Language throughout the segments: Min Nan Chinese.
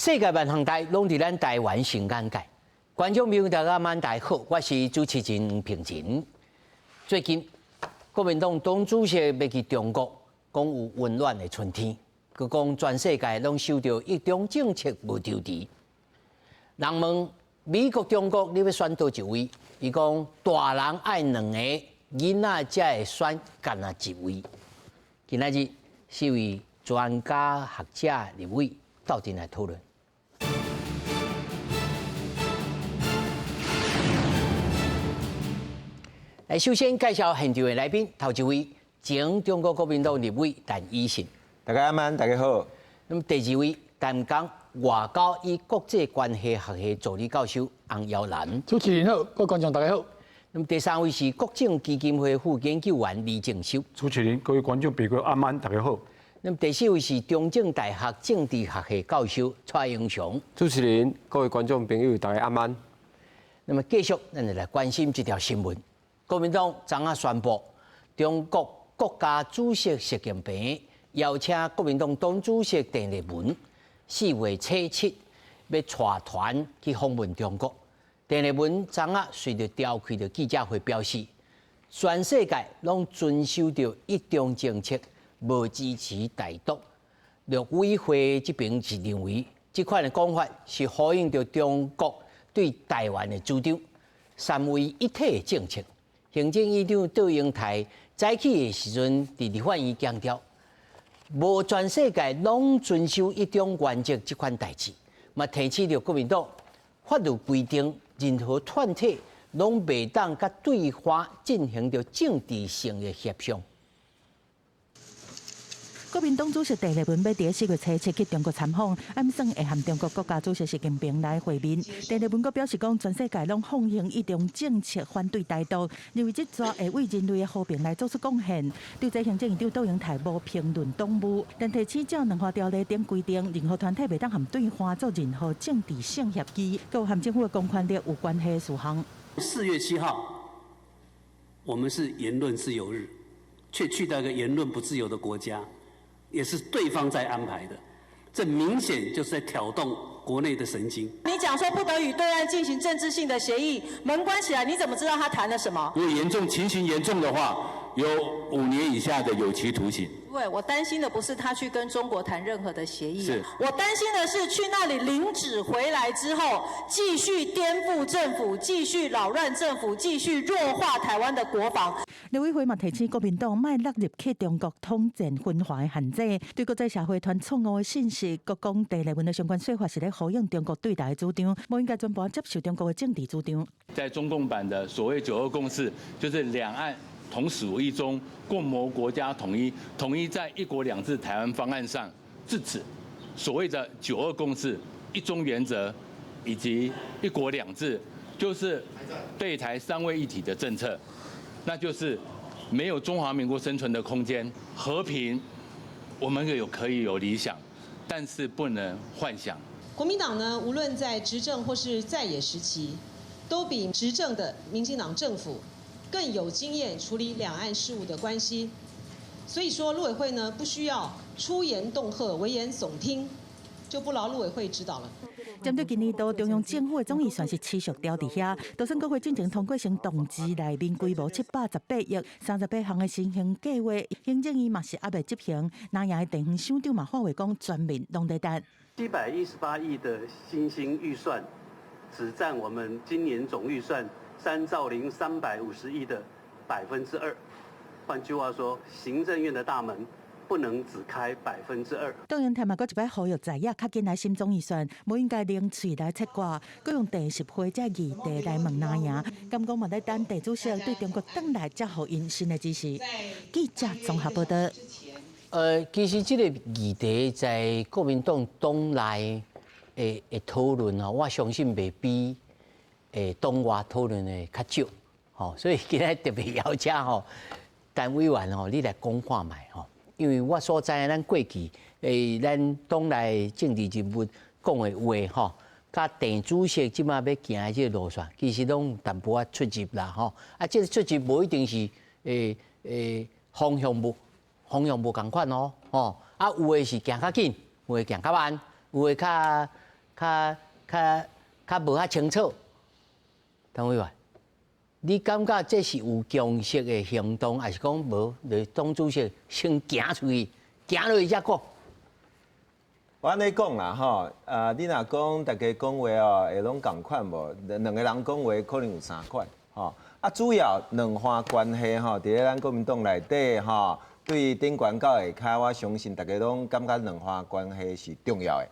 世界萬項代攏佇咱台灣上眼界。觀眾朋友大家晚大好，我是主持人黃平仁。最近國民黨黨主席欲去中國，講有溫暖的春天，閣講全世界攏受著一中政策無惆悰。人問美國、中國，你欲選佗一位？伊講大人愛兩個，囡仔才會選干焦一位。今仔日四位專家學者立委鬥陣來討論。來，首先介紹現場的來賓，頭一位前中國國民黨立委陳以信，大家晚安，大家好。那麼第二位淡江外交與國際關係學系助理教授洪耀南，主持人好，各位觀眾大家好。那麼第三位是國政基金會副研究員李正修，主持人，各位觀眾朋友晚安，大家好。那麼第四位是中正大學政治學系教授蔡英雄，主持人，各位觀眾朋友大家晚安。那麼繼續，咱就來關心這條新聞。國民黨昨昏宣布，中國國家主席習近平邀請國民黨黨主席鄭麗文4月初7欲帶團去訪問中國。鄭麗文昨昏隨著召開著記者會表示，全世界攏遵守著一中政策，無支持台獨。陸委會這邊是認為，這款的講法是呼應著中國對台灣的主張，三位一體的政策。行政院長卓榮泰早起的時陣，佇立法院強調，無全世界攏遵守一中原則這款代誌，嘛提醒著國民黨法律規定，任何團體攏袂當佮對岸進行著政治性的協商。國民黨主席鄭麗文欲佇4月初7去中國參訪，暗算會和中國國家主席習近平來會面。鄭麗文閣表示講，全世界攏奉行一中政策，反對台獨，認為這逝會為人類的和平來做出貢獻。對這行政院長卓榮泰無評論黨務，但提醒照兩岸條例頂規定，任何團體袂當和對岸做任何政治性協議，閣有和政府的公權力有關係的事項。4月7號，我們是言論自由日，卻去到一個言論不自由的國家。也是對方在安排的，這明顯就是在挑動國內的神經。你講說不得與對岸進行政治性的協議，門關起來，你怎麼知道他談了什麼？如果嚴重情形嚴重的話，有5年以下的有期徒刑。對，我擔心的不是他去跟中國談任何的協議，是我擔心的是去那裡領旨回來之後，繼續顛覆政府，繼續擾亂政府，繼續弱化台灣的國防。陸委會嘛提醒國民黨，莫落入去中國統戰分化的陷阱，對國際社會傳錯誤的信息，閣講鄭麗文的相關說法是咧呼應中國對台的主張，無應該全盤接受中國的政治主張。在中共版的所謂九二共識，就是兩岸同屬一中，共謀國家統一，統一在一國兩制台灣方案上。至此，所謂的九二共識、一中原則以及一國兩制，就是對台三位一體的政策，那就是沒有中華民國生存的空間。和平，我們有可以有理想，但是不能幻想。國民黨呢，無論在執政或是在野時期，都比執政的民進黨政府更有經驗處理兩岸事務的關係，所以說陸委會呢不需要出言恫嚇、危言聳聽，就不勞陸委會指導了。針對今年度中央政府的總預算是持續調佇遐，就算國會進前通過先動支內面規模718億、38項的新興計劃，行政院嘛是猶未執行。藍營的地方首長嘛喊話講，全民攏佇等。718億的新興預算，只佔我們今年總預算3兆零350億的2%。換句話說，行政院的大門不能只開2%。卓榮泰嘛，閣一擺呼籲在野較緊來審總預算，無應該冷喙來切割，閣用第十會這議題來問藍營，敢講嘛咧等鄭主席對中國轉來才予𪜶新的指示。記者綜合報道。其實這個議題在國民黨黨內的討論哦，我相信袂比黨外討論的較少，吼，所以今日特別邀請吼陳委員吼，你來講看覓吼，因為我所知咱過去咱黨內政治人物講的話吼，佮鄭主席這馬欲行的這個路線，其實攏有淡薄仔出入啦吼，啊，這個出入無一定是方向無仝款哦，吼，啊，有的是行較緊，有的行較慢，有的較。較較較無遐清楚。陳委員，你感覺這是有共識的行動，還是講無？就黨主席先行出去，行落去才講？我按呢講啦，吼，啊，你若講大家講話哦，會攏仝款無？兩個人講話可能有三款，吼。啊，主要兩岸關係吼，佇咧咱國民黨內底吼，對頂懸到下跤，我相信大家攏感覺兩岸關係是重要的，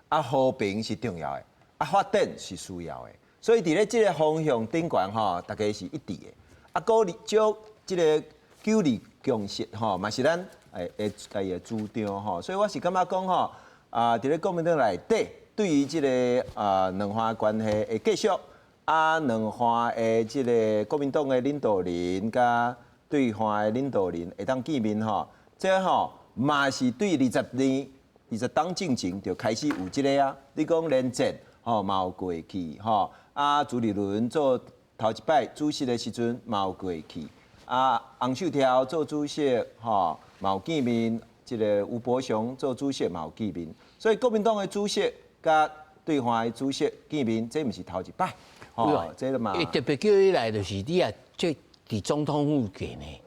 啊，和平是重要的，啊，發展是需要的。所以佇咧這個方向頂懸吼，大家是一致的。啊，閣招這個九二共識吼，嘛是咱會會會主張吼。所以我是感覺講吼，啊，佇咧國民黨內底，對於這個啊兩岸關係會繼續。啊，兩岸的這個國民黨的領導人佮對岸的領導人會當見面吼，這吼嘛是對20年、20冬進前就開始有這個啊。你講連戰吼嘛有過去吼，啊朱立倫做頭一擺主席的時陣嘛有過去，啊洪秀柱做主席吼嘛有見面，這個吳伯雄做主席嘛有見面，所以國民黨的主席佮對岸的主席見面，這毋是頭一擺。哦，這個嘛，特別叫你來就是你啊，這佇總統府過呢，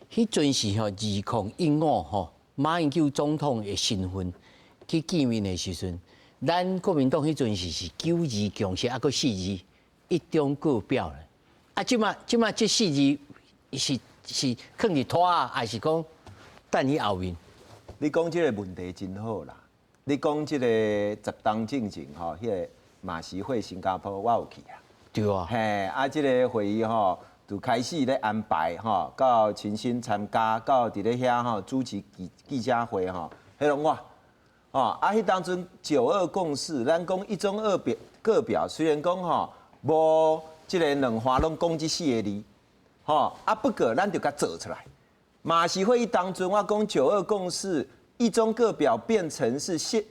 彼陣時吼，2015吼，馬英九總統的身份去見面的時陣，咱國民黨彼陣時是九二共識，啊閣四字一中各表咧。啊，這馬這馬這四字是是囥佇拖啊，還是講等佇後面？你講這個問題真好啦。你講這個10冬進前吼，彼個馬習會新加坡我有去啊。對啊。嘿，啊，這個會議吼，就開始咧安排吼，到親身參加，到佇咧遐吼主持記者會吼，彼攏我，吼啊，彼當陣九二共識，咱講一中二表各表，雖然講吼無這個兩岸攏講這四個字，吼啊，不過咱就共做出來。馬習會議當中，我講九二共識，一中各表變成是現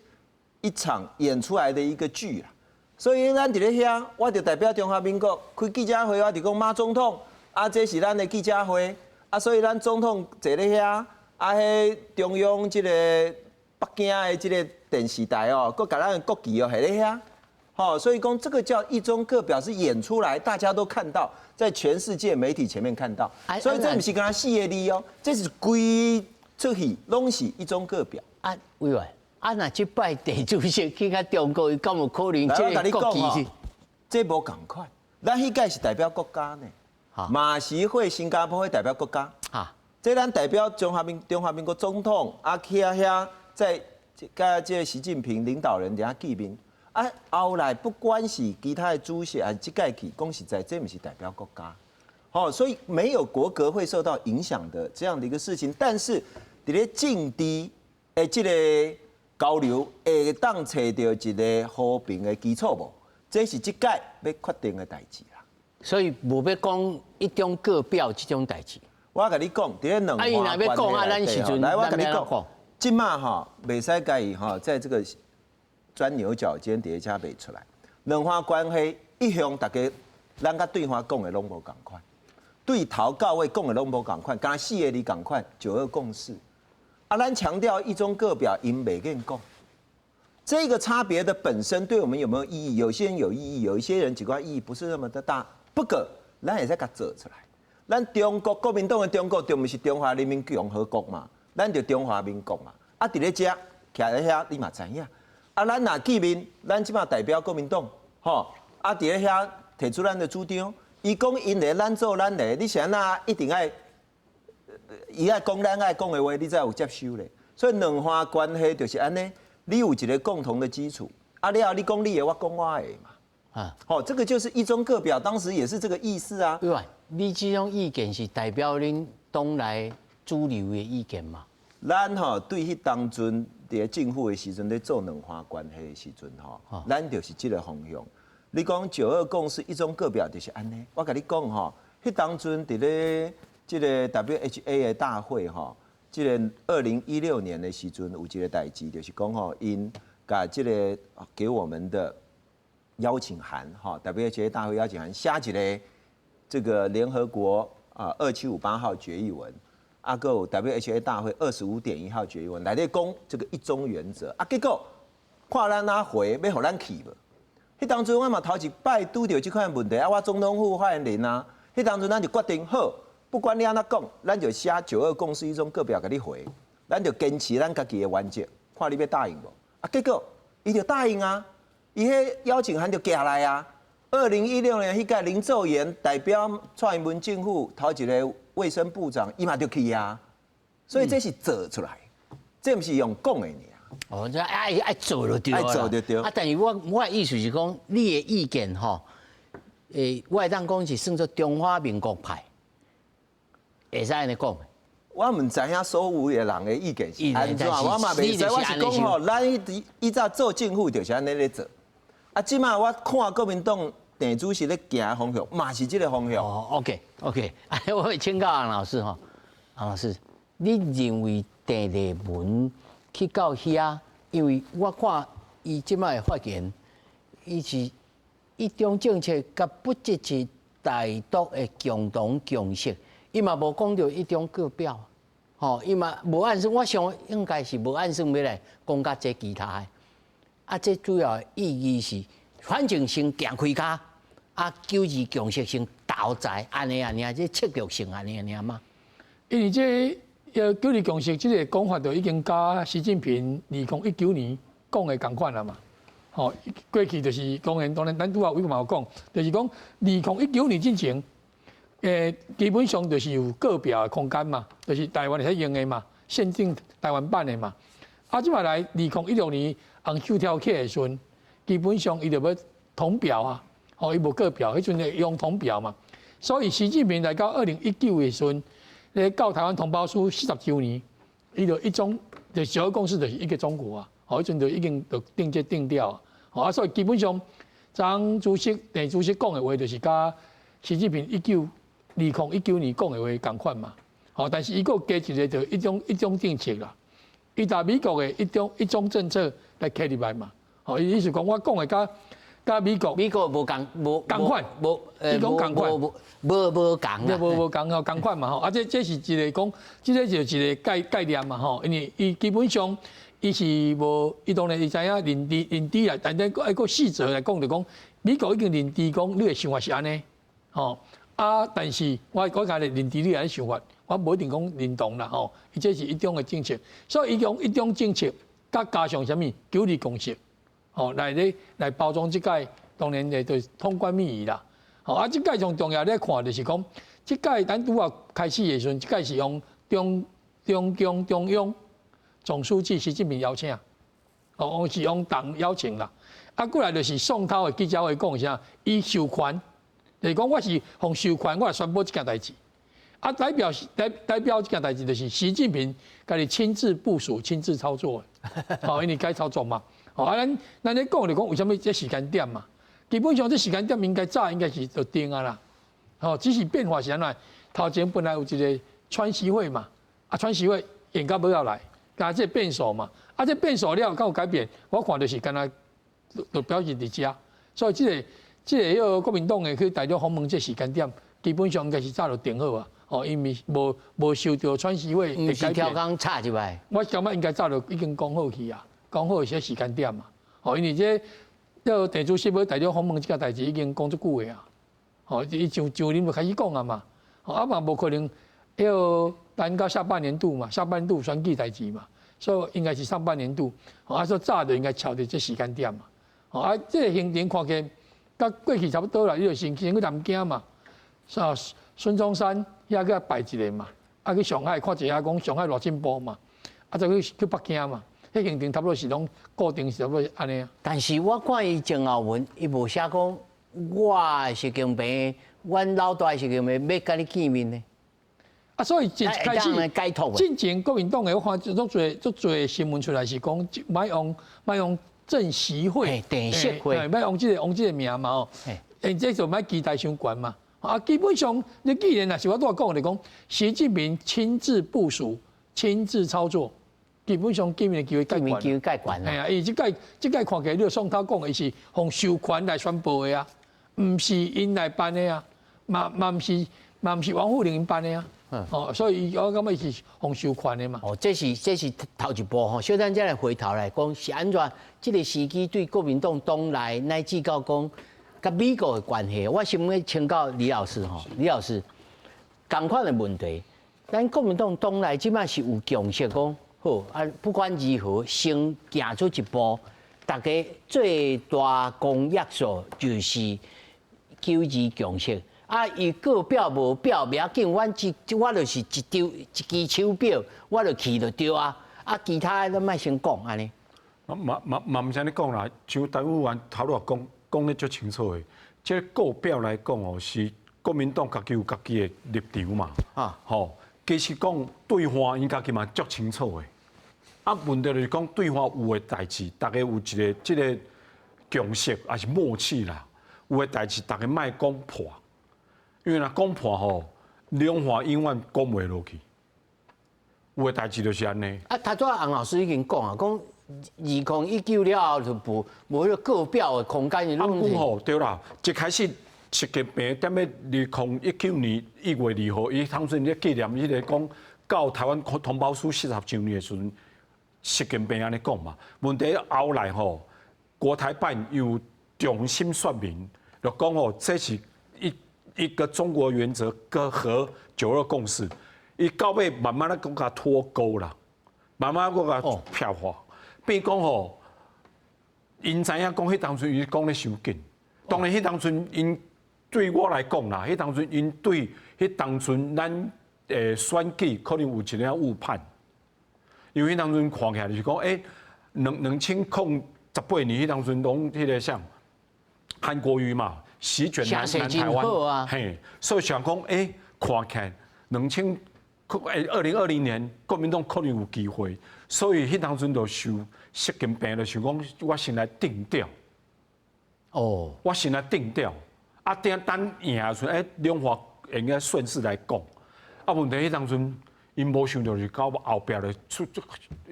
一場演出來的一個劇啦。所以咱佇咧遐，我就代表中華民國開記者會，我就講馬總統，啊，這是咱的記者會，啊，所以咱總統坐咧遐，啊，彼中央這個北京的這個電視台哦，閣共咱的國旗哦，繫咧遐，吼，所以講這個叫一中各表是演出來，大家都看到，在全世界媒體前面看到，所以這毋是干焦四個字哦，這是規齣戲攏是一中各表。啊，委員。啊，若這擺習主席去到中國，伊敢有可能這個國旗是？這無仝款，咱彼屆是代表國家呢。馬習會新加坡會代表國家。這咱代表中華民國總統啊去遐在佮這個習近平領導人佇遐見面。啊，後來不管是其他的主席還是這屆去，講實在，這毋是代表國家。吼，所以沒有國格會受到影響的這樣的一個事情。但是佇咧政治的這個交流會當揣著一個和平的基礎無？這是這屆欲決定的代誌啦。所以無欲講一中各表這種代誌。我共你講，佇咧兩岸關係內底，來我共你講，這馬吼袂使共伊吼，在這個鑽牛角尖佇咧遮袂出來。兩岸關係一向大家咱佮對岸講的攏無仝款，對頭到尾講的攏無仝款，干焦四個字仝款，九二共識。啊，咱強調一中各表，𪜶袂願講。這個差別的本身對我們有沒有意義？有些人有意義，有一些人只怪意義不是那麼的大。不過，咱會使共做出來。咱中國國民黨的中國就毋是中華人民共和國嘛，咱就中華民國嘛。啊，佇咧遮徛咧遐，你嘛知影。啊，咱若見面，咱這馬代表國民黨，吼。啊，佇咧遐提出咱的主張，伊講𪜶的，咱做咱的，你是按怎一定愛？伊愛講咱愛講的話，你才有接收咧。所以兩岸關係就是按呢，你有一個共同的基礎。啊，了後你講你的，我講我的嘛。啊，好，這個就是一中各表，當時也是這個意思啊。對，你這種意見是代表恁黨內主流的意見嗎？咱吼對彼當陣佇政府的時陣咧做兩岸關係的時陣吼，咱就是這個方向。你講九二共識一中各表就是按呢。我共你講吼，彼當陣佇咧這個 WHA 的大會吼，這個2016年的時陣有一個代誌，就是講吼，𪜶共這個給我們的邀請函哈，WHA 大會邀請函寫一個這個聯合國啊2758號決議文，啊，閣有 WHA 大會25.1號決議文來咧講這個一中原則啊，結果看咱按怎回，欲予咱去無？彼當陣我嘛頭一擺拄著這款問題啊，我總統府發言人啊，彼當陣咱就決定好，不管你按怎講，咱就寫九二共識一中各表共你回，咱就堅持咱家己的原則，看你欲答應無？啊，結果伊就答應啊，伊彼邀請函就寄來啊。2016年彼屆林奏延代表蔡英文政府頭一个衛生部長，伊嘛就去啊。所以這是做出來，這毋是用講的爾。哦，這愛愛做就對愛做就對。啊，但是我的意思是講，你的意見吼，我會當講是算做中華民國派，會使按呢講。我毋知影所有的人的意見是按怎，我嘛袂知。我是講吼，咱以早做政府就是按呢咧做。啊，這馬我看國民黨鄭主席咧行的方向，嘛是這个方向。哦，OK，OK，我會請教洪老師吼，洪老師，你認為鄭麗文去到遐，因為我看伊這擺的發言，伊是一中政策佮不支持台獨的共同共識，伊嘛無講著一中各表，吼，伊嘛無按算，我想應該是無按算欲來講較濟其他的。啊，這主要的意義是，反正先行開跤，啊，九二共識先投在按呢按呢，這策略性按呢按呢嘛。因為這九二共識這个講法就已經佮習近平2019年講的仝款啦嘛。吼，過去就是當然當然，咱拄仔委嘛有講，就是講2019年之前，基本上就是有各表的空間嘛，就是台灣會使用的嘛，限定台灣版的嘛。啊，這擺來2016年洪秀柱去的時陣，基本上伊就欲統表啊，吼，伊無各表，彼陣就用統表嘛。所以習近平來到2019的時陣，咧到台灣同胞書40週年，伊就一中就九二共識就是一個中國啊，吼，彼陣就已經就定這定調，吼啊，所以基本上張主席、鄭主席講的話，就是佮習近平2019年講的話仝款嘛，吼，但是伊閣加一个就一中政策啦，伊共美國的一中政策來加入來嘛，吼，伊意思講我講的佮美國美國無仝無仝款，無伊講仝款，無無無仝啊，無無仝吼，仝款嘛吼，啊，這是一个講，這个就一个概念嘛吼，因為伊基本上伊是無，伊當然伊知影認知認知啦，但是愛閣細則來講，就講美國已經認知講你的想法是按呢，吼，啊，但是我我家己認知你按呢想法，我無一定講認同啦吼，伊這是一中的政策，所以伊用一中政策，佮加上啥物九二共識，吼，來咧來包裝這屆當然的就通關密語啦，吼，啊，這屆上重要咧看就是講，這屆咱拄仔開始的時陣，這屆是用中共中央總書記習近平邀請，哦，是用黨邀請啦，啊，過來就是宋濤的記者會講啥，伊授權，就是講我是奉授權，我來宣布這件代誌，啊，代表這件代誌就是習近平家己親自部署、親自操作的，吼，因為該操作嘛。吼，啊，咱咧講就講為啥物這時間點嘛？基本上這時間點應該早應該是就定啊啦。吼，只是變化是按怎？頭前本來有一个川習會嘛，啊，川習會延到尾仔來，加這變數嘛，啊，這變數了，敢有改變？我看就是敢若就表示佇遮，所以這个彼个國民黨的去大陸訪問這時間點，基本上應該是早就定好啊。哦，因為無受著川習會的改變。毋是超工插入來。我感覺應該早就已經講好去啊。講好是時間點嘛，吼，因為這個鄭主席欲大陸訪問這件代誌已經講足久的啊，吼，伊上上任就開始講啊嘛，吼，啊嘛無可能，彼个等到下半年度嘛，下半年度選舉代誌嘛，所以應該是上半年度，吼，啊，所以早就應該敲佇這時間點嘛，吼，啊，這个行程看起來佮過去差不多啦，伊就先去南京嘛，啊，孫中山遐去拜一下嘛，啊去上海看一下講上海偌進步嘛，啊再去北京嘛。彼行程差不多是攏固定是差不多按呢。但是我看伊前後文，伊無寫講我的習近平，阮老大習近平欲佮你見面呢。啊，所以一開始解脫。進前國民黨的我看足濟足濟新聞出來是講，莫用莫用鄭習會，鄭習會，莫用這个名嘛吼。欸，這就莫期待傷懸嘛。啊，基本上你既然若是我拄仔講的講，習近平親自部署、親自操作。基本上見面的機會蓋懸，機會蓋懸。係啊，伊這屆這屆看起來，你宋濤講的是奉授權來宣布的啊，毋是𪜶來辦的啊，嘛嘛毋是嘛毋是王滬寧𪜶辦的啊。哦，所以我感覺伊是予授權的嘛。哦，這是頭一步吼，小等再來回頭來講，是按怎這個時機對國民黨黨內乃至到講佮美國的關係，我想欲請教李老師吼，李老師，仝款的問題，咱國民黨黨內這擺是有共識講，好啊，不管如何，先行出一步，大家最大公約數就是九二共識。啊，伊閣表無表袂要緊，阮一我就是一張一支手表，我就去就對啊。啊，其他的攏莫先講按呢。嘛嘛嘛毋是按呢講啦，像台委員頭拄講講得足清楚的，這個閣表來講哦，是國民黨家己有家己的立場嘛。啊，吼，其實講對話𪜶家己嘛足清楚的。啊，問題就是講對話有的代誌，大家有一個這個共識，抑是默契啦。有的代誌，大家莫講破。因為若講破吼，兩岸永遠講袂落去。有的代誌就是按呢。啊，頭拄仔洪老師已經講啊，講2019了後就無無彼個閣表的空間。啊，毋過吼，對啦，一開始習近平踮咧2019年1月2號，伊當陣咧紀念彼個講到台灣同胞書40週年的時陣，習近平按呢講嘛。問題後來吼，國台辦又重新說明，就講吼，這是一個中國原則和九二共識，伊到尾慢慢咧閣共脫鈎啦，慢慢閣共撇化，變講吼，𪜶知影講彼當陣伊講咧傷緊，當然彼當陣𪜶對我來講啦，彼當陣𪜶對彼當陣咱選舉可能有一點誤判，因為彼當陣看起來就是講，欸，2018年彼當陣攏彼個啥韓國瑜嘛。席捲南台灣，嘿，所以想講，欸，看起來兩千，欸，2020年國民黨可能有機會，所以彼當陣就想習近平就想講，我先來定調，哦，我先來定調，啊，等等贏的時陣，欸，兩岸應該順勢來講，啊，問題彼當陣𪜶無想著是到後壁就出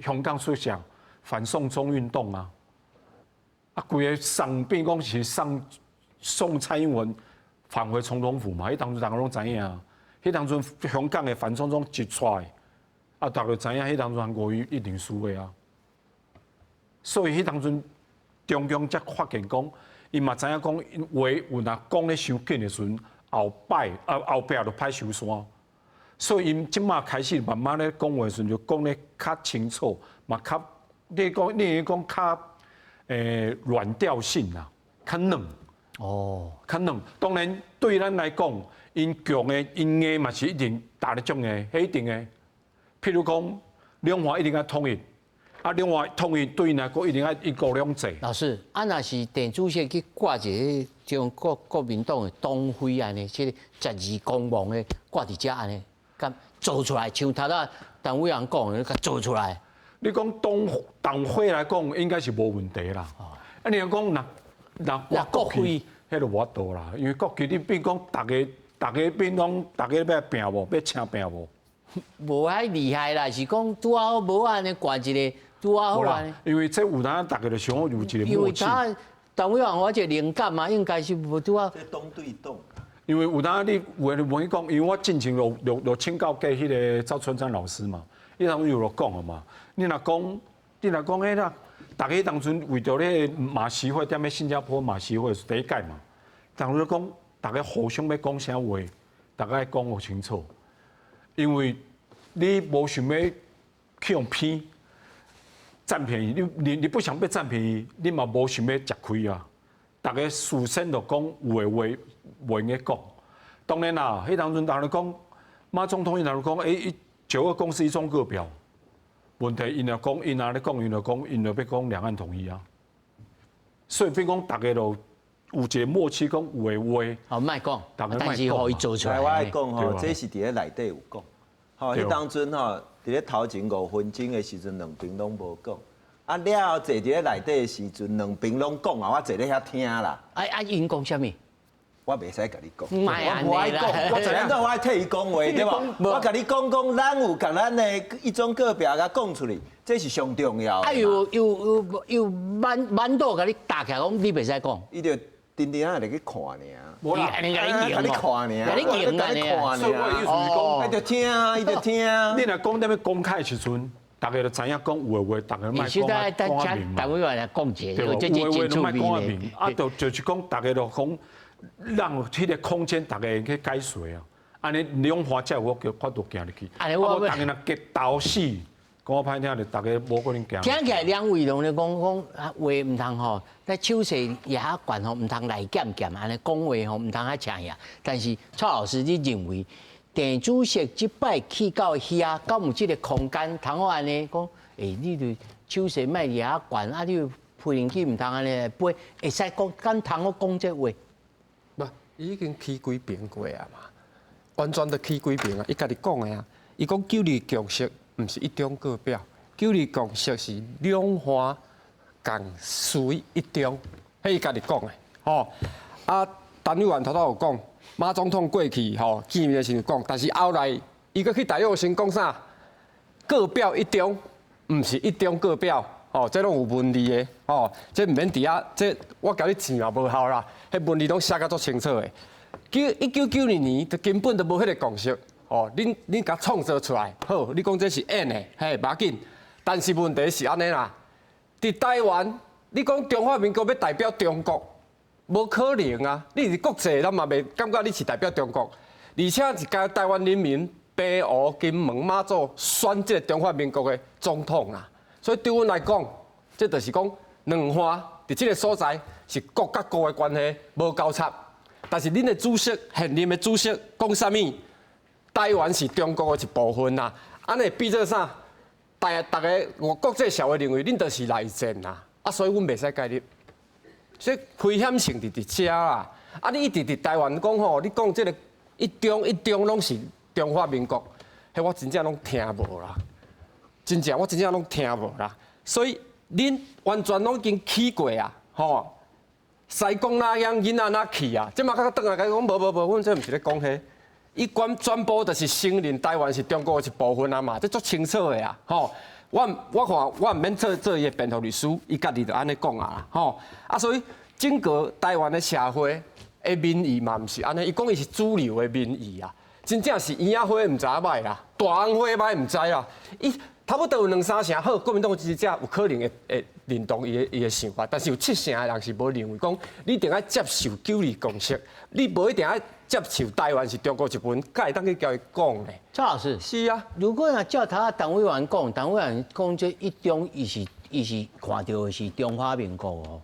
香港出現反送中運動啊，啊，規个送變講是送。送蔡英文返回總統府嘛？彼當陣大家攏知影啊。彼當陣香港的反送中一出來，啊，大家就知影彼當陣韓國瑜一定輸的啊。所以彼當陣中共才發現講，伊嘛知影講話有若講咧傷緊的時陣，後擺啊後壁就歹收山。所以𪜶這馬開始慢慢咧講話的時陣，就講咧較清楚，嘛較你講你講較軟調性啦，較軟。哦，較軟。當然對咱來講，𪜶強的、𪜶硬嘛是一定打得足硬，彼一定的。譬如講，兩岸一定愛統一，啊，兩岸統一對𪜶來講一定愛一國兩制。老師，啊，若是鄭主席去掛一个中國國民黨的黨徽按呢，這個十二光芒的掛佇遮按呢，共做出來，像頭仔陳委員講的，共做出來。你講黨黨徽來講，應該是無問題啦。啊，你若講若若國旗，彼就無法度啦，因為國旗你變講逐家逐家變講逐家欲拼無，欲請拼無？無遐厲害啦，是講拄仔好無按呢掛一个拄仔好按呢。因為這有當逐家就想有一個默契。因為他陳委員我一個靈感嘛，應該是無拄仔。這黨對黨。因為有當你有的問伊講，因為我進前有請教過彼個趙春山老師嘛，伊當陣有講啊嘛，你若講你若講彼啦。逐家當陣為著咧馬習會，踮咧新加坡馬習會是第一屆嘛，當陣講逐家互相欲講啥話，逐家愛講予清楚，因為你無想欲去予騙佔便宜，你你你不想被佔便宜，你嘛無想欲食虧啊。逐家事先就講有的話袂用得講。當然啦，彼當陣逐家講馬總統伊若講，欸，九二共識一中各表。問題，𪜶若講，𪜶若咧講，𪜶就講，𪜶就欲講兩岸統一啊。所以變講，逐家都有一個默契，講有的話，哦，莫講，逐家但是予伊做出來。來，我愛講吼，這是佇咧內底有講。吼，彼當陣吼，佇咧頭前5分鐘的時陣，兩邊攏無講。啊，了後坐佇咧內底的時陣，兩邊攏講啊，我坐咧遐聽啦。啊啊，𪜶講啥物？我袂使共你講，我無愛講，我知影我愛替伊講話，對無？我共你講講，咱有共咱的一中各表共講出去，這是上重要的。啊，又又又又滿滿島共你打起來，講你袂使講。伊就定定仔來去看爾。無啦，你共你看爾，你看爾，所以我的意思是講，伊就聽，伊就聽。你若講踮咧公開的時陣，逐家就知影講有的話，逐家莫講啊講啊明嘛。陳委員來講者，對無？有的話攏莫講啊明，啊，就是講，逐家就講，讓彼個空間，逐家去解說啊。按呢兩岸才有法度行入去。啊，無逐家若激鬥死，講歹聽就逐家無可能行。聽起來兩位攏咧講講啊話毋通吼，咱手勢也較懸吼，毋通來劍劍按呢講話吼，毋通較邪呀。但是蔡老師，你認為鄭主席這擺去到遐，敢有這個空間通好按呢講？欸，你著手勢莫掠較懸，啊，你飛行機毋通按呢飛，會使講敢通好講這話？無，伊已經起幾遍過啊嘛，完全都起幾遍啊！伊家己講的啊，伊講九二共識毋是一中各表，九二共識是兩岸共屬於一中，彼伊家己講的吼。啊，陳委員頭拄有講，馬總統過去吼見面的時陣講，但是後來伊閣去大陸先講啥？各表一中，毋是一中各表，吼，這攏有文字的，吼，這毋免佇遐，這我共你錢嘛無效啦，彼文字攏寫甲足清楚的。1992年，就根本就無彼個共識，吼，恁共創造出來，好，你講這是演的，嘿，無要緊。但是問題是按呢啦，佇台灣，你講中華民國欲代表中國，無可能啊！你佇國際，咱嘛袂感覺你是代表中國，而且是共台灣人民澎湖、金門、馬祖選這個中華民國的總統啦。所以對阮來講，這就是講兩岸佇這個所在是國佮國的關係，無交叉。但是恁的主席，現任的主席講啥物？台灣是中國的一部分啦，按呢變做啥？逐家國際社會認為恁就是內戰啦，啊，所以阮袂使介入。所以危險性佇佇遮啦。啊，你一直佇台灣講吼，你講這個一中一中攏是中華民國，彼我真正攏聽無啦。真正我真正攏聽無啦。所以恁完全攏已經起過啊，吼！師講哪樣，囡仔哪去啊？這馬閣轉來共伊講，無無無，阮這毋是咧講彼。伊管全部就是承認台灣是中國的一部分啊嘛，這足清楚的啊，吼！我我看我毋免做做伊的辯護律師，伊家己就按呢講啊，吼！啊，所以整個台灣的社會的民意嘛，毋是按呢，伊講伊是主流的民意啊，真正是圓仔花毋知影䆀啦，大紅花䆀毋知啦，伊差不多有兩三成好，國民黨支持者有可能會會認同伊的伊的想法，但是有七成的人是無認為講，你一定愛接受九二共識，你無一定愛接受台灣是中國一部分，敢會當去共伊講呢？蔡老師，是啊，如果若照頭仔陳委員講，陳委員講這一中，伊是伊是看著的是中華民國哦。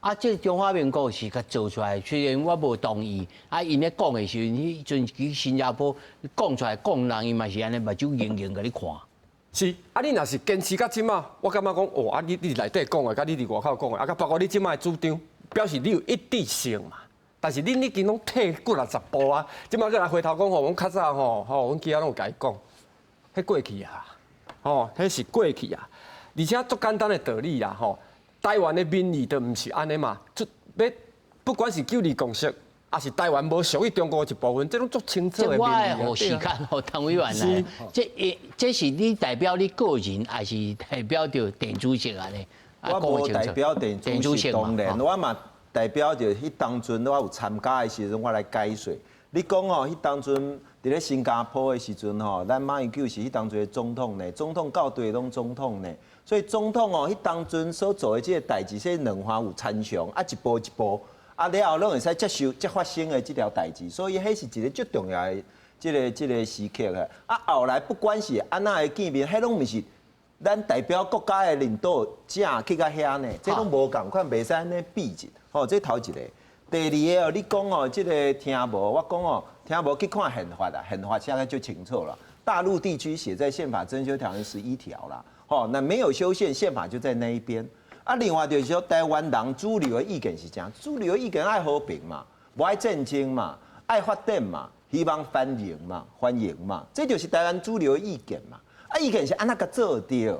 啊，這中華民國是共做出來，雖然我無同意，啊，𪜶咧講的時陣，彼陣去新加坡講出來講人，伊嘛是按呢目睭盈盈共你看。是，啊，你若是堅持到這馬，我感覺講，哦，啊，你你佇內底講的，佮你佇外口講的，啊，佮包括你這馬的主張，表示你有一致性嘛。但是恁已經攏退幾若十步啊，這馬閣來回頭講吼，阮較早吼，吼，阮其他攏有共伊講，彼過去啊，吼，彼是過去啊。而且足簡單的道理啦，吼，台灣的民意就毋是按呢嘛，就欲不管是九二共識。抑是台灣無屬於中國的一部分，這攏足清楚的。這我愛予時間予陳委員來。這這是你代表你個人，還是代表著鄭主席按呢？我無代表鄭主席，當然我嘛代表著彼當陣我有參加的時陣，我來解說。你講吼，彼當陣佇咧新加坡的時陣吼，咱馬英九是彼當陣的總統呢，總統到底攏總統呢，所以總統哦，彼當陣所做的這個代誌，這兩岸有參詳，啊一步一步。啊，了後攏會使接受這發生的這條代誌，所以彼是一個足重要的這個這個時刻啊。啊，後來不管是按怎的見面，彼攏毋是咱代表國家的領導者去到遐呢，這攏無仝款，袂使按呢比較。吼，這頭一個。第二個哦，你講哦，這個聽無？我講哦，聽無去看憲法啦，憲法寫得就清楚了。大陸地區寫在憲法增修條文11條啦。吼，那沒有修憲，憲法就在那一邊。啊，另外就是說，台灣人主流的意見是怎？主流的意見愛和平嘛，無愛戰爭嘛，愛發展嘛，希望繁榮嘛，繁榮嘛，這就是台灣主流的意見嘛。啊，意見是按怎共做著？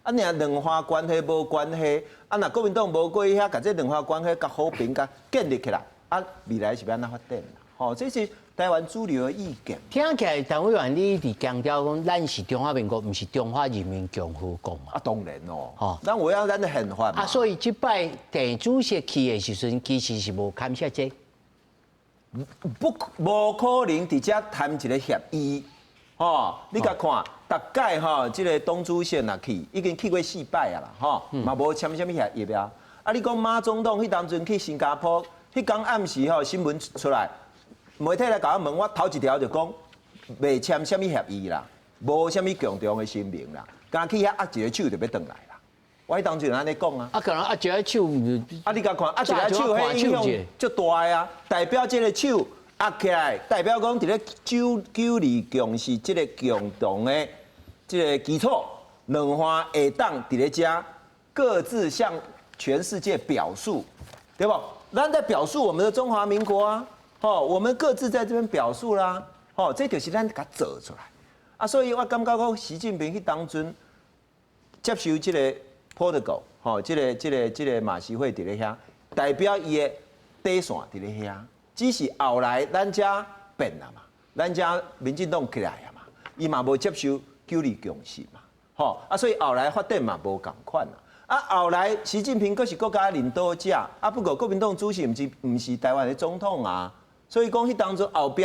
啊，若兩岸關係無關係，啊，若國民黨無過去遐，共這兩岸關係共和平共建立起來，啊，未來是欲按怎發展？吼，這是台灣主流的意見。聽起來，陳委員你一直強調講，咱是中華民國，毋是中華人民共和國嘛？啊，當然咯。吼，咱有影咱的憲法。啊，所以這擺鄭主席去的時陣，其實是無牽涉這個。不，無可能佇遮談一個協議。吼，你共看，逐屆吼，這個黨主席若去，已經去過四擺啊啦，吼，嘛無簽啥物協議啊。啊，你講馬總統彼當陣去新加坡，彼工暗時吼新聞出來，媒體來共我問，我頭一條就講袂簽啥物協議啦，無啥物共同的聲明啦，敢去遐握一個手就欲轉來啦。我彼當陣按呢講啊。啊，可能握一個手，啊，你共看握一個手，彼影響足大的啊，代表這個手握起來，代表講佇咧九二共識這個共同的這個基礎，兩岸會當佇咧遮各自向全世界表述，對無？咱在表述我們的中華民國啊，吼，我們各自在這邊表述啦，吼，這就是咱共做出來。啊，所以我感覺講習近平彼當陣接受這個 protocol，吼，這個馬習會佇咧遐，代表伊的底線佇咧遐。只是後來咱遮變啦嘛，咱遮民進黨起來啊嘛，伊嘛無接受九二共識嘛，吼啊，所以後來發展嘛無仝款啦。啊，後來習近平閣是國家領導者，啊，不過國民黨主席毋是台灣的總統啊，所以講彼當陣後壁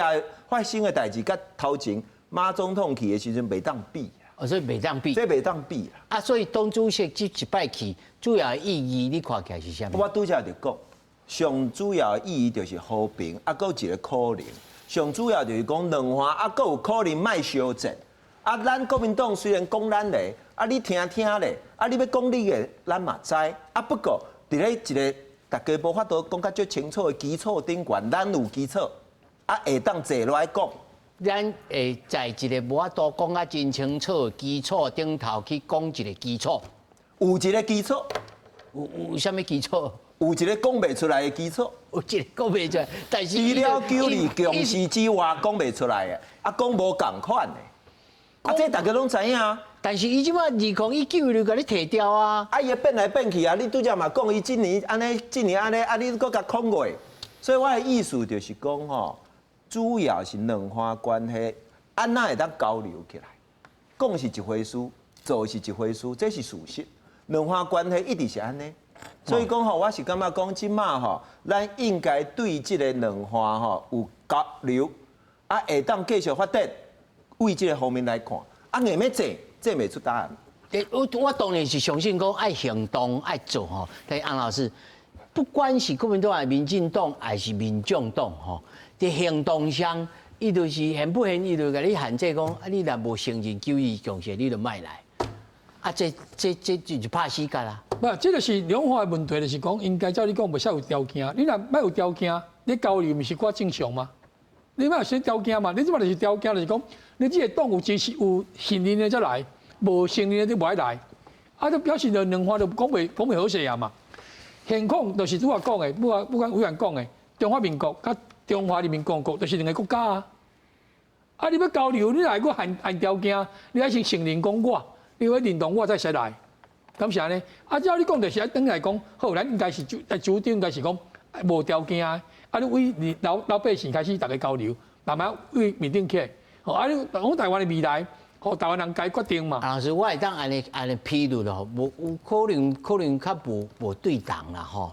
發生的代誌，佮頭前馬總統去的時陣袂當比。哦，所以袂當比，這袂當比啦。啊，所以黨主席這一擺去，主要的意義你看起來是啥物？我拄才就講，上主要的意義就是和平，啊，閣有一個可能。上主要就是講兩岸啊，閣有可能莫相戰。啊，咱國民黨雖然講咱的，啊，你聽聽咧，啊，你欲講你的，咱嘛知。啊，不過佇咧一個大家無法度講較足清楚的基礎頂懸，咱有基礎，啊，會當坐落來講。咱會在一個無法度講較真清楚的基礎頂頭去講一個基礎，有一個基礎，有啥物基礎？有一個講袂出來的基礎，有一個講袂出來，但是除了九二共識之外，講袂出來的，啊，講無仝款的，啊，這大家攏知影啊。但是伊這擺2019就共你提掉啊，啊，伊會變來變去啊！你拄才嘛講伊這年按呢，這年按呢，啊，你閣共控過，所以我的意思就是講吼，主要是兩岸關係按怎會當交流起來，講是一回事，做是一回事，這是事實。兩岸關係一直是按呢，所以講吼，我是感覺講這馬吼，咱應該對這個兩岸吼有交流，啊，會當繼續發展，為這個方面來看，啊，硬欲做。這袂出答案。我當然是相信講愛行動愛做吼。但是洪老師，不管是國民黨還是民進黨還是民眾黨吼，佇行動上，伊就是現不現，伊就共你限制講，啊，你若無承認九二共識，你就莫來。啊，這就是拍死角啦。無，這個是兩岸的問題，就是講應該照你講，袂使有條件。你若莫有條件，你交流毋是較正常嗎？你莫有啥條件嘛？你這馬就是條件，就是講你這個黨有支持有信任的才來。無承認的就無愛來，啊，就表示就兩岸就講袂好勢啊嘛。現況就是拄仔講的，不管委員講的，中華民國佮中華人民共和國就是兩個國家啊。啊，你欲交流，你來閣限限條件，你愛先承認講我，你欲認同我才會使來，敢是按呢？啊，照你講就是愛轉來講，好，咱應該是主張應該是講無條件的，啊，你為老百姓開始逐家交流，慢慢為面頂起來，吼，啊，你講台灣的未來。予台灣人家決定嘛。老師，我會當按呢按呢披露咯，無有可能較無對同啦吼。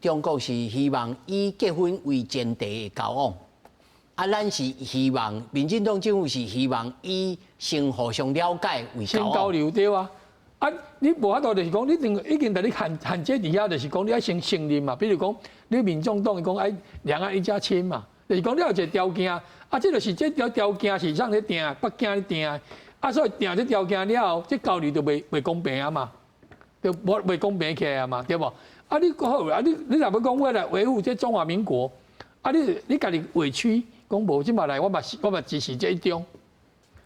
中國是希望以結婚為前提的交往，啊，咱是希望民進黨政府是希望以先互相了解為交往。先交流對啊。啊，你無法度就是講，你已經佇你限制佇遐，就是講你愛先承認嘛。比如講，你民眾黨伊講愛兩岸一家親嘛，就是講你有一個條件。啊，這就是這條條件是啥咧定？北京咧定。啊，所以定這條件了後，這交流就袂公平啊嘛，就無袂公平起來啊嘛，對無？啊，你好啊，你若欲講我來維護這中華民國，啊，你家己委屈講無這馬來，我嘛支持這一中。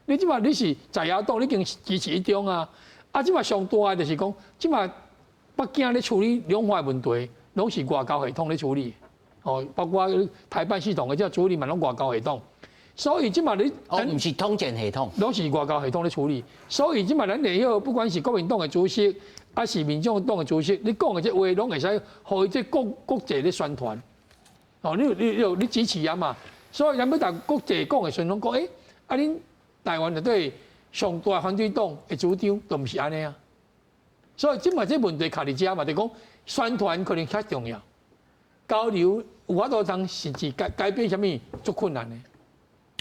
你這馬你是在野黨，你已經支持一中啊。啊，這馬上大的就是講，這馬北京咧處理兩岸問題，攏是外交系統咧處理，哦，包括台辦系統的這處理嘛，攏外交系統。所以這馬你哦，毋是統戰系統，攏是外交系統咧處理。所以這馬咱會曉，不管是國民黨的主席，還是民眾黨的主席，你講的這話，攏會使予伊這國際咧宣傳。哦，你支持啊嘛？所以咱欲逐國際講的時陣，攏講，啊恁台灣內底上大反對黨的主張都毋是按呢啊。所以這馬這問題卡佇遮嘛，就講宣傳可能較重要，交流有法度通實際改變啥物足困難的。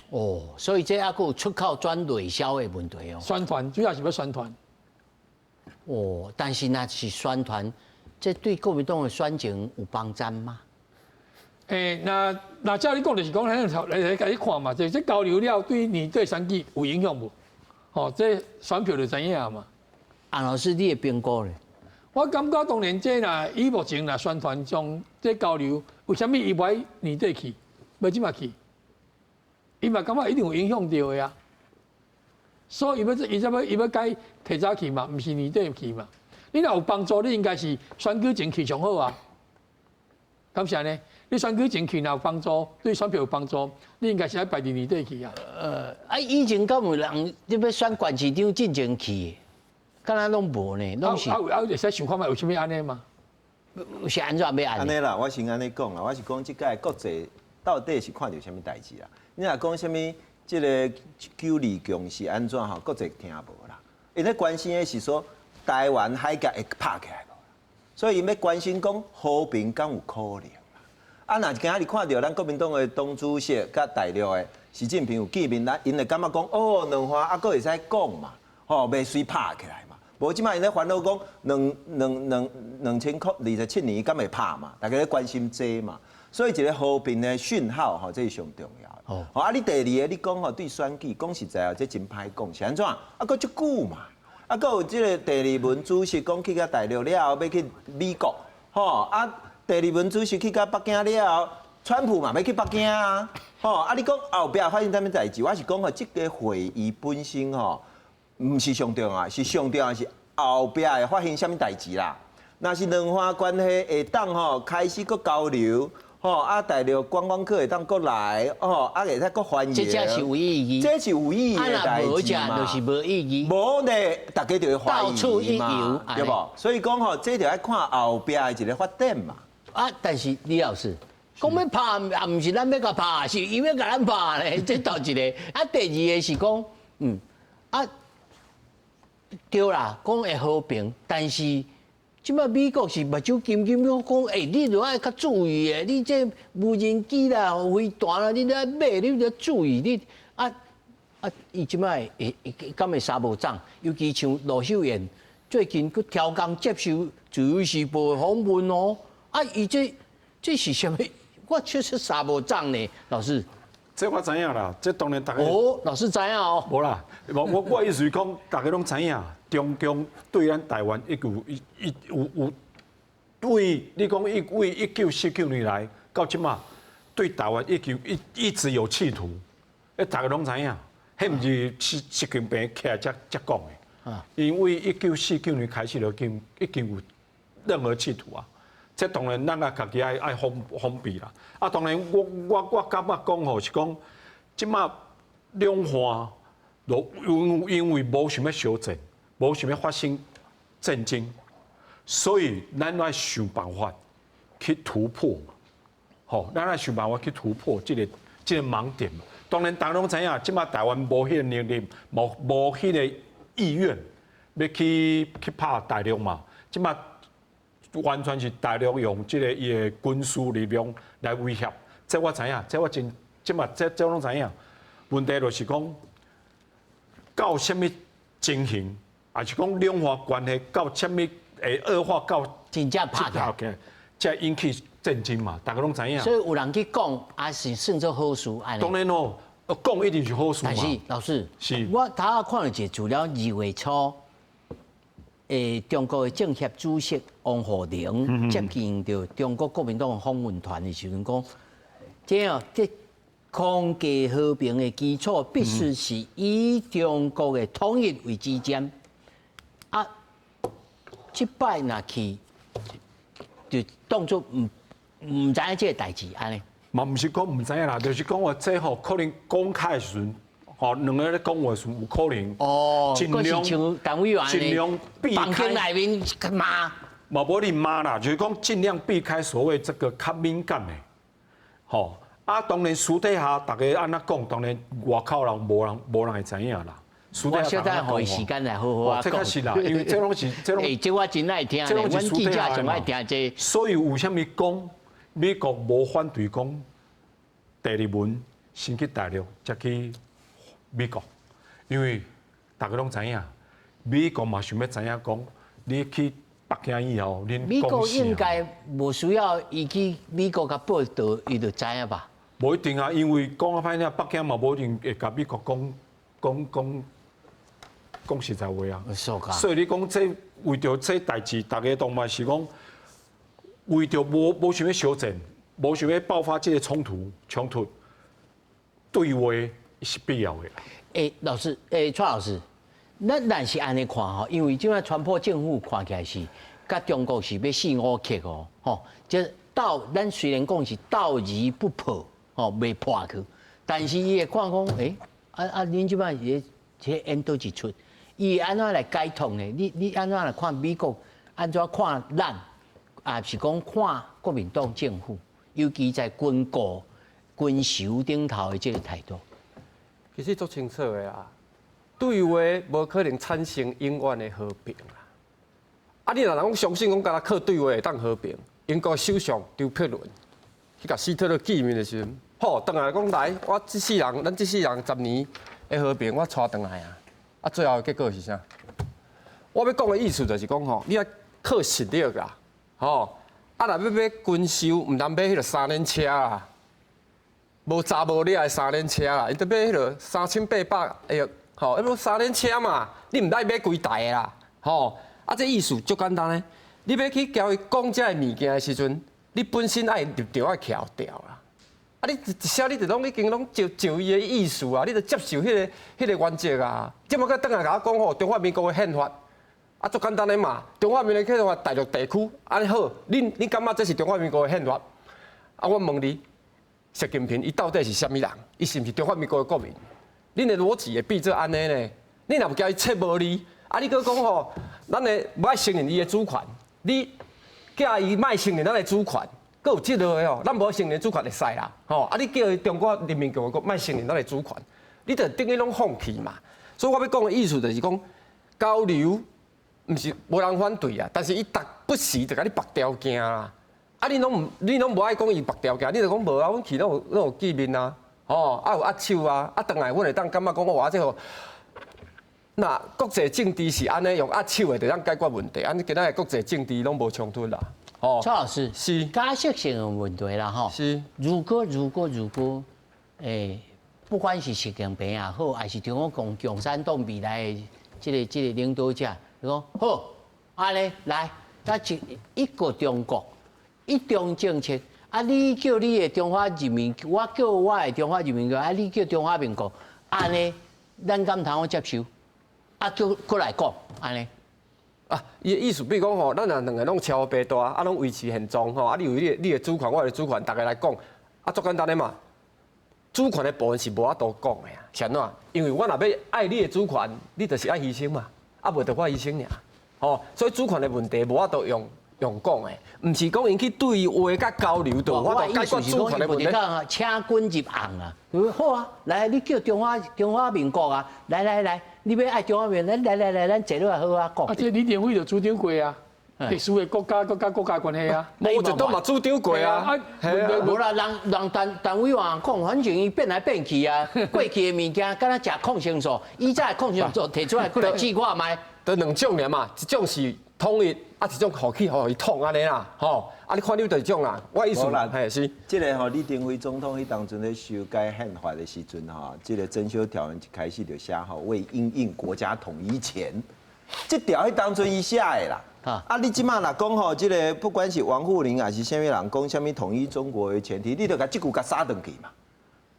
哦，所以這猶閣有出口轉內銷的問題哦。宣傳主要是欲宣傳。哦，但是若是宣傳，這對國民黨的選情有幫助嗎？那照你講就是講，來來共你看嘛，就這交流了對你對選舉有影響無？吼，這選票就知影嘛。洪老師，你的評估咧？我感覺當然這若以目前若宣傳上這交流，為啥物伊無愛年底去，欲這馬去？伊嘛感覺一定有影響著的啊。所以伊欲伊才欲伊欲改提早去嘛，毋是年底去嘛。你若有幫助，你應該是選舉前去上好啊。敢是按呢？你選舉前去若有幫助，對選票有幫助，你應該是愛排佇年底去啊。啊，以前敢有人你欲選縣市長進前去，敢若攏無呢，攏是。啊啊，會使想看覓為啥物按呢嘛？是按怎欲按呢？按呢啦，我先按呢講啦，我是講這屆國際到底是看著啥物代誌啦？你若講啥物？這个九二共識按怎吼？國際聽無啦。𪜶咧關心的是說台灣海峽會拍起來無？所以𪜶欲關心講和平敢有可能啦？啊，若今仔日看著咱國民黨的黨主席佮大陸的習近平有見面，咱𪜶會感覺講哦，兩岸猶閣會使講嘛，吼，袂隨拍起來嘛。無這擺𪜶咧煩惱講2027年敢會拍嘛？大家咧關心這嘛。所以一个和平的訊號吼，這是上重要的。哦，啊，你第二个你講吼對選舉講實在哦，這真歹講，是按怎？啊，閣足久嘛，啊，閣有這个鄭麗文主席講去到大陸了後，欲去美國，吼啊，鄭麗文主席去到北京了後，川普嘛欲去北京啊，吼啊，你講後壁發生啥物代誌？我是講吼，這个會議本身吼，毋是上重要，是上重要是後壁會發生啥物代誌啦。若是兩岸關係會當吼開始閣交流。吼啊！大陸觀光客會當閣來，吼啊會使閣歡迎。這才是有意義。這是有意義的代誌嘛。就是無意義。無呢，大家就會懷疑嘛，對無？所以講吼，這就愛看後壁的一个發展嘛。啊，但是李老師講欲拍，也毋是咱欲共拍，是伊欲共咱拍咧。這頭一个。啊，第二个是講，啊，對啦，講會和平，但是。這擺美國是目睭金金講，你著愛較注意的，你這無人機啦、飛彈啦，你著愛買，你著注意你啊啊！伊這擺會會敢會三無長？尤其像盧秀燕最近閣超工接受《自由時報》的訪問哦，啊，伊這是啥物？我確實三無長呢，老師。這我知影啦，這當然大家。哦，老師知影哦。無啦，我意思是講，大家攏知影，中共對咱台灣一有一一有有對，你講伊對1949年來到這馬，對台灣一直一直有企圖，大家攏知影，彼毋是習近平起來才講的。啊。因為1949年開始就已經有任何企圖啊。這當然，咱也家己愛防備啦。啊，當然我感覺講吼是講，這馬兩岸都因為無想欲相戰，無想欲發生戰爭，所以咱愛想辦法去突破嘛。吼，咱愛想辦法去突破這个盲點嘛。當然，大家攏知影，這馬台灣無彼个能力，無彼个意願，欲去拍大陸嘛。這馬完全是大陸用這个伊的軍事力量來威脅，這我知影，這我真，這馬這攏知影。問題就是講，到啥物情形，抑是講兩岸關係到啥物會惡化到真正拍起來，才引起戰爭嘛，大家攏知影。所以有人去講，也是算做好事。當然咯，講一定是好事嘛。但是老師，是我頭仔看著一个資料，2月初。中國的政協主席王滬寧接見著中國國民黨訪問團的時陣講，這哦，這空間和平的基礎必須是以中國的統一為支點。啊，這擺若去，就當作毋知影這个代誌按呢。嘛毋是講毋知影啦，就是講話這吼可能公開的時陣。吼，兩个咧講話時有可能哦，盡量像陳委員盡量避開房間內面罵，嘛無你罵啦，就是講盡量避開所謂這個較敏感的。吼，啊，當然私底下逐家按怎講，當然外口人無人會知影啦。我小等予伊時間來好好啊講。這確實啦，因為這攏是這攏。欸，這我真愛聽咧，阮記者上愛聽這個。所以為啥物講美國無反對講鄭麗文先去大陸，才去美國？因為逐家攏知影，美國嘛想欲知影講，你去北京以後，恁美國應該無需要伊去美國共報道，伊就知影吧？無一定啊，因為講較歹聽，北京嘛無一定會共美國講講講講實在話啊。所以你講這為著這代誌，逐家都嘛是講為著無想欲相戰，無想欲爆發這個衝突，對話是必要的。欸，老師，欸，蔡老師，咱是按呢看吼，因為這擺川普政府看起來是佮中國是欲四五克哦，吼，這道咱雖然講是道而不破，吼，袂破去，但是伊會看講，欸，啊，恁這擺是這演佗一出，伊會按怎來解讀呢？你按怎來看美國？按怎看咱？抑是講看國民黨政府，尤其在軍購、軍售頂頭的這個態度？其實足清楚的啊，對話無可能產生永遠的和平啊！啊，你若人講相信講，敢若靠對話會當和平，英國首相張柏倫去共希特勒見面的時陣，好，轉來講來，我這世人，咱這世人10年的和平，我帶轉來啊！啊，最後的結果是啥？我欲講的意思就是講吼，你愛靠實力啦，吼！啊，若欲買軍售，毋通買彼個三輪車啊，無查無掠的三輪車啦，伊著買彼個3800的，吼，彼無三輪車嘛，你毋愛買規台的啦，吼！啊，這意思足簡單的，你欲去共伊講這个物件的時陣，你本身愛立場愛徛牢啦。啊，你一聲你就攏已經攏照伊的意思啊，你就接受彼個原則啊。這擺閣轉來共我講吼，中華民國的憲法，啊，足簡單的嘛，中華民國憲法大陸地區，按呢好，你感覺這是中華民國的憲法？啊，我問你，習近平伊到底是啥物人？伊是毋是中華民國的國民？恁的邏輯會變做按呢呢？你若毋共伊切無字，啊，你閣講吼，咱的無愛承認伊的主權，你叫伊莫承認咱的主權，閣有這個的哦，咱無承認主權會使啦，吼，啊，你叫伊中華人民共和國莫承認咱的主權，你就等於攏放棄嘛。所以我欲講的意思就是講，交流毋是無人反對啊，但是伊逐不時就共你縛條件啦。啊，你攏無愛講伊縛條件，你就講無啊，阮去攏有見面啊，吼，啊有握手啊，啊轉來阮會當感覺講哇，這個那國際政治是按呢用握手的，就當解決問題，按呢今仔的國際政治攏無衝突啦。哦，蔡老師是假設性的問題啦，吼。是。如果，不管是習近平也好，還是中國共產黨未來的這個領導者，伊講好，按呢來，咱一個中國，一中政策，啊，你叫你的中華人民，我叫我的中華人民國，啊，你叫中華民國，按呢，咱敢通接受？啊，閣閣來講，按呢。啊，伊的意思，比如講吼，咱若兩个攏超白大，啊，攏維持現狀吼，啊，你有你的主權，我的主權，逐家來講，啊，足簡單的嘛。主權的部分是無法度講的啊，是按怎？因為我若欲愛你的主權，你就是愛犧牲嘛，啊，無就我犧牲爾，吼，所以主權的問題無法度用講的，毋是講𪜶去對話佮交流就有法度解決主權的問題。請君入甕啊！好啊，來，你叫中華民國啊，來來來，你欲愛中華民國，來來來，咱坐落來好好講。啊，這李登輝就主張過啊，歷史的國家國家國家關係啊。毛澤東嘛主張過啊。無啦，人陳委員講，反正伊變來變去啊，過去的物件敢若食抗生素，以前的抗生素提出來過來試看覓。就兩種爾嘛，一種是統一，啊一種予去予伊統按呢啦，吼，啊你看你佗一種啦，我意思啦，嘿是。這個吼，李登輝總統彼當陣咧修改憲法的時陣吼，這個增修條文一開始就寫吼，為因應國家統一前，這條彼當陣伊寫的啦。啊，你這馬若講吼，這個不管是王滬寧還是啥物人講啥物統一中國為前提，你就共這句共殺轉去嘛。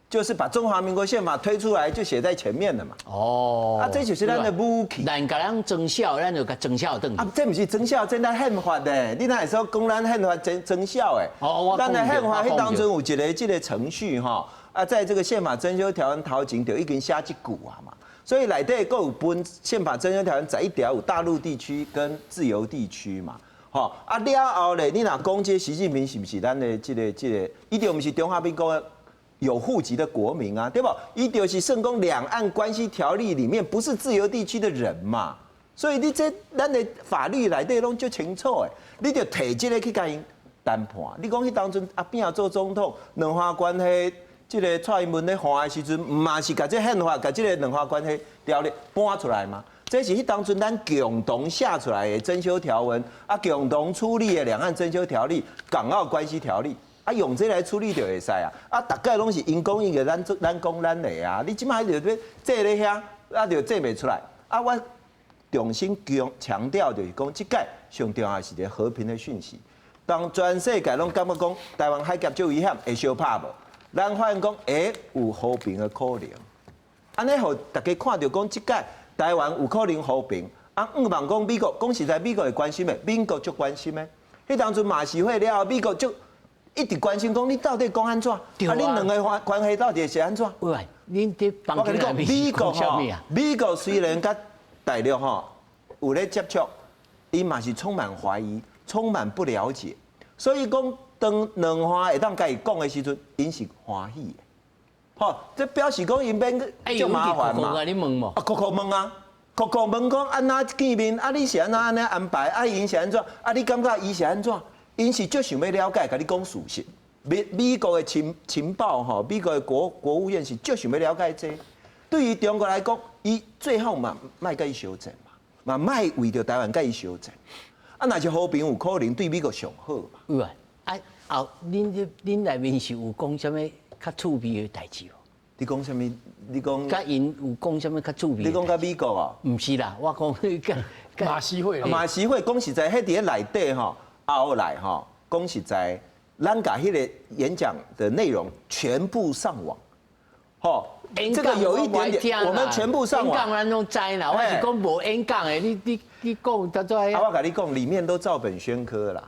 就是把中華民國憲法推出來，就寫在前面了嘛。哦，啊，這就是咱的武器。咱共人裝痟，咱就共裝痟轉。啊，這毋是裝痟，這咱憲法的。你哪會說講咱憲法裝痟的？哦，咱的憲法彼當中有一個這個程序哈，啊，在這個憲法增修條文頭前就已經寫這句啊嘛。所以內底閣有分憲法增修條文11條有大陸地區跟自由地區嘛。吼啊了後咧，你若講這習近平是毋是咱的這個，伊就毋是中華民國有戶籍的國民啊，對無？伊就是算講兩岸關係條例裡面不是自由地區的人嘛，所以你這咱的法律內底攏足清楚的，你就提這個去共𪜶談判。你講彼當陣阿扁做總統，兩岸關係這個蔡英文咧換的時陣，毋嘛是共這憲法、共這個兩岸關係條例搬出來嗎？這是彼當陣咱共同寫出來的增修條文，啊，共同處理的兩岸增修條例、港澳關係條例。啊，用這來處理就會使啊！啊，逐擺攏是𪜶講𪜶的，咱講咱的啊！你這擺就欲坐咧遐，啊，就做袂出來。啊，我重新強調就是講，這擺上重要是一個和平的訊息。當全世界攏感覺講台灣海峽足危險，會相拍無？咱發現講，欸，有和平的可能。按呢，予大家看著講，這擺台灣有可能和平。啊，向望講美國，講實在，美國會關心的，美國足關心的。彼當陣馬習會了後，美國足一直關心講，你到底講按怎？啊，恁兩个關係到底是按怎？喂，恁佇我共你講，美國吼，美國雖然佮大陸吼有咧接觸，伊嘛是充滿懷疑，充滿不了解。所以講，當兩岸會當共伊講的時陣，𪜶是歡喜的。吼，這表示講𪜶免足麻煩嘛。你問無？啊，確確問啊，確確問講按怎見面？啊，你是按怎按呢安排？啊，𪜶是按怎？啊，你感覺伊是按怎？𪜶是足想欲了解，共你講事實。美國的情報吼，美國的國務院是足想欲了解這個。對於中國來講，伊最後嘛莫共伊相戰嘛，嘛莫為著台灣共伊相戰。啊，若是和平有可能對美國上好嘛。有啊，啊後恁內面是有講啥物較趣味的代誌無？你講啥物？你講佮𪜶有講啥物較趣味？你講佮美國哦？毋是啦，我講佮馬習會。馬習會講實在，彼佇咧內底吼，後來吼，講實在，咱共彼個演講的內容全部上網，吼，這個有一點點，我們全部上網。演講咱攏知啦，我是講無演講的，你講得做。啊，我共你講，裡面都照本宣科啦。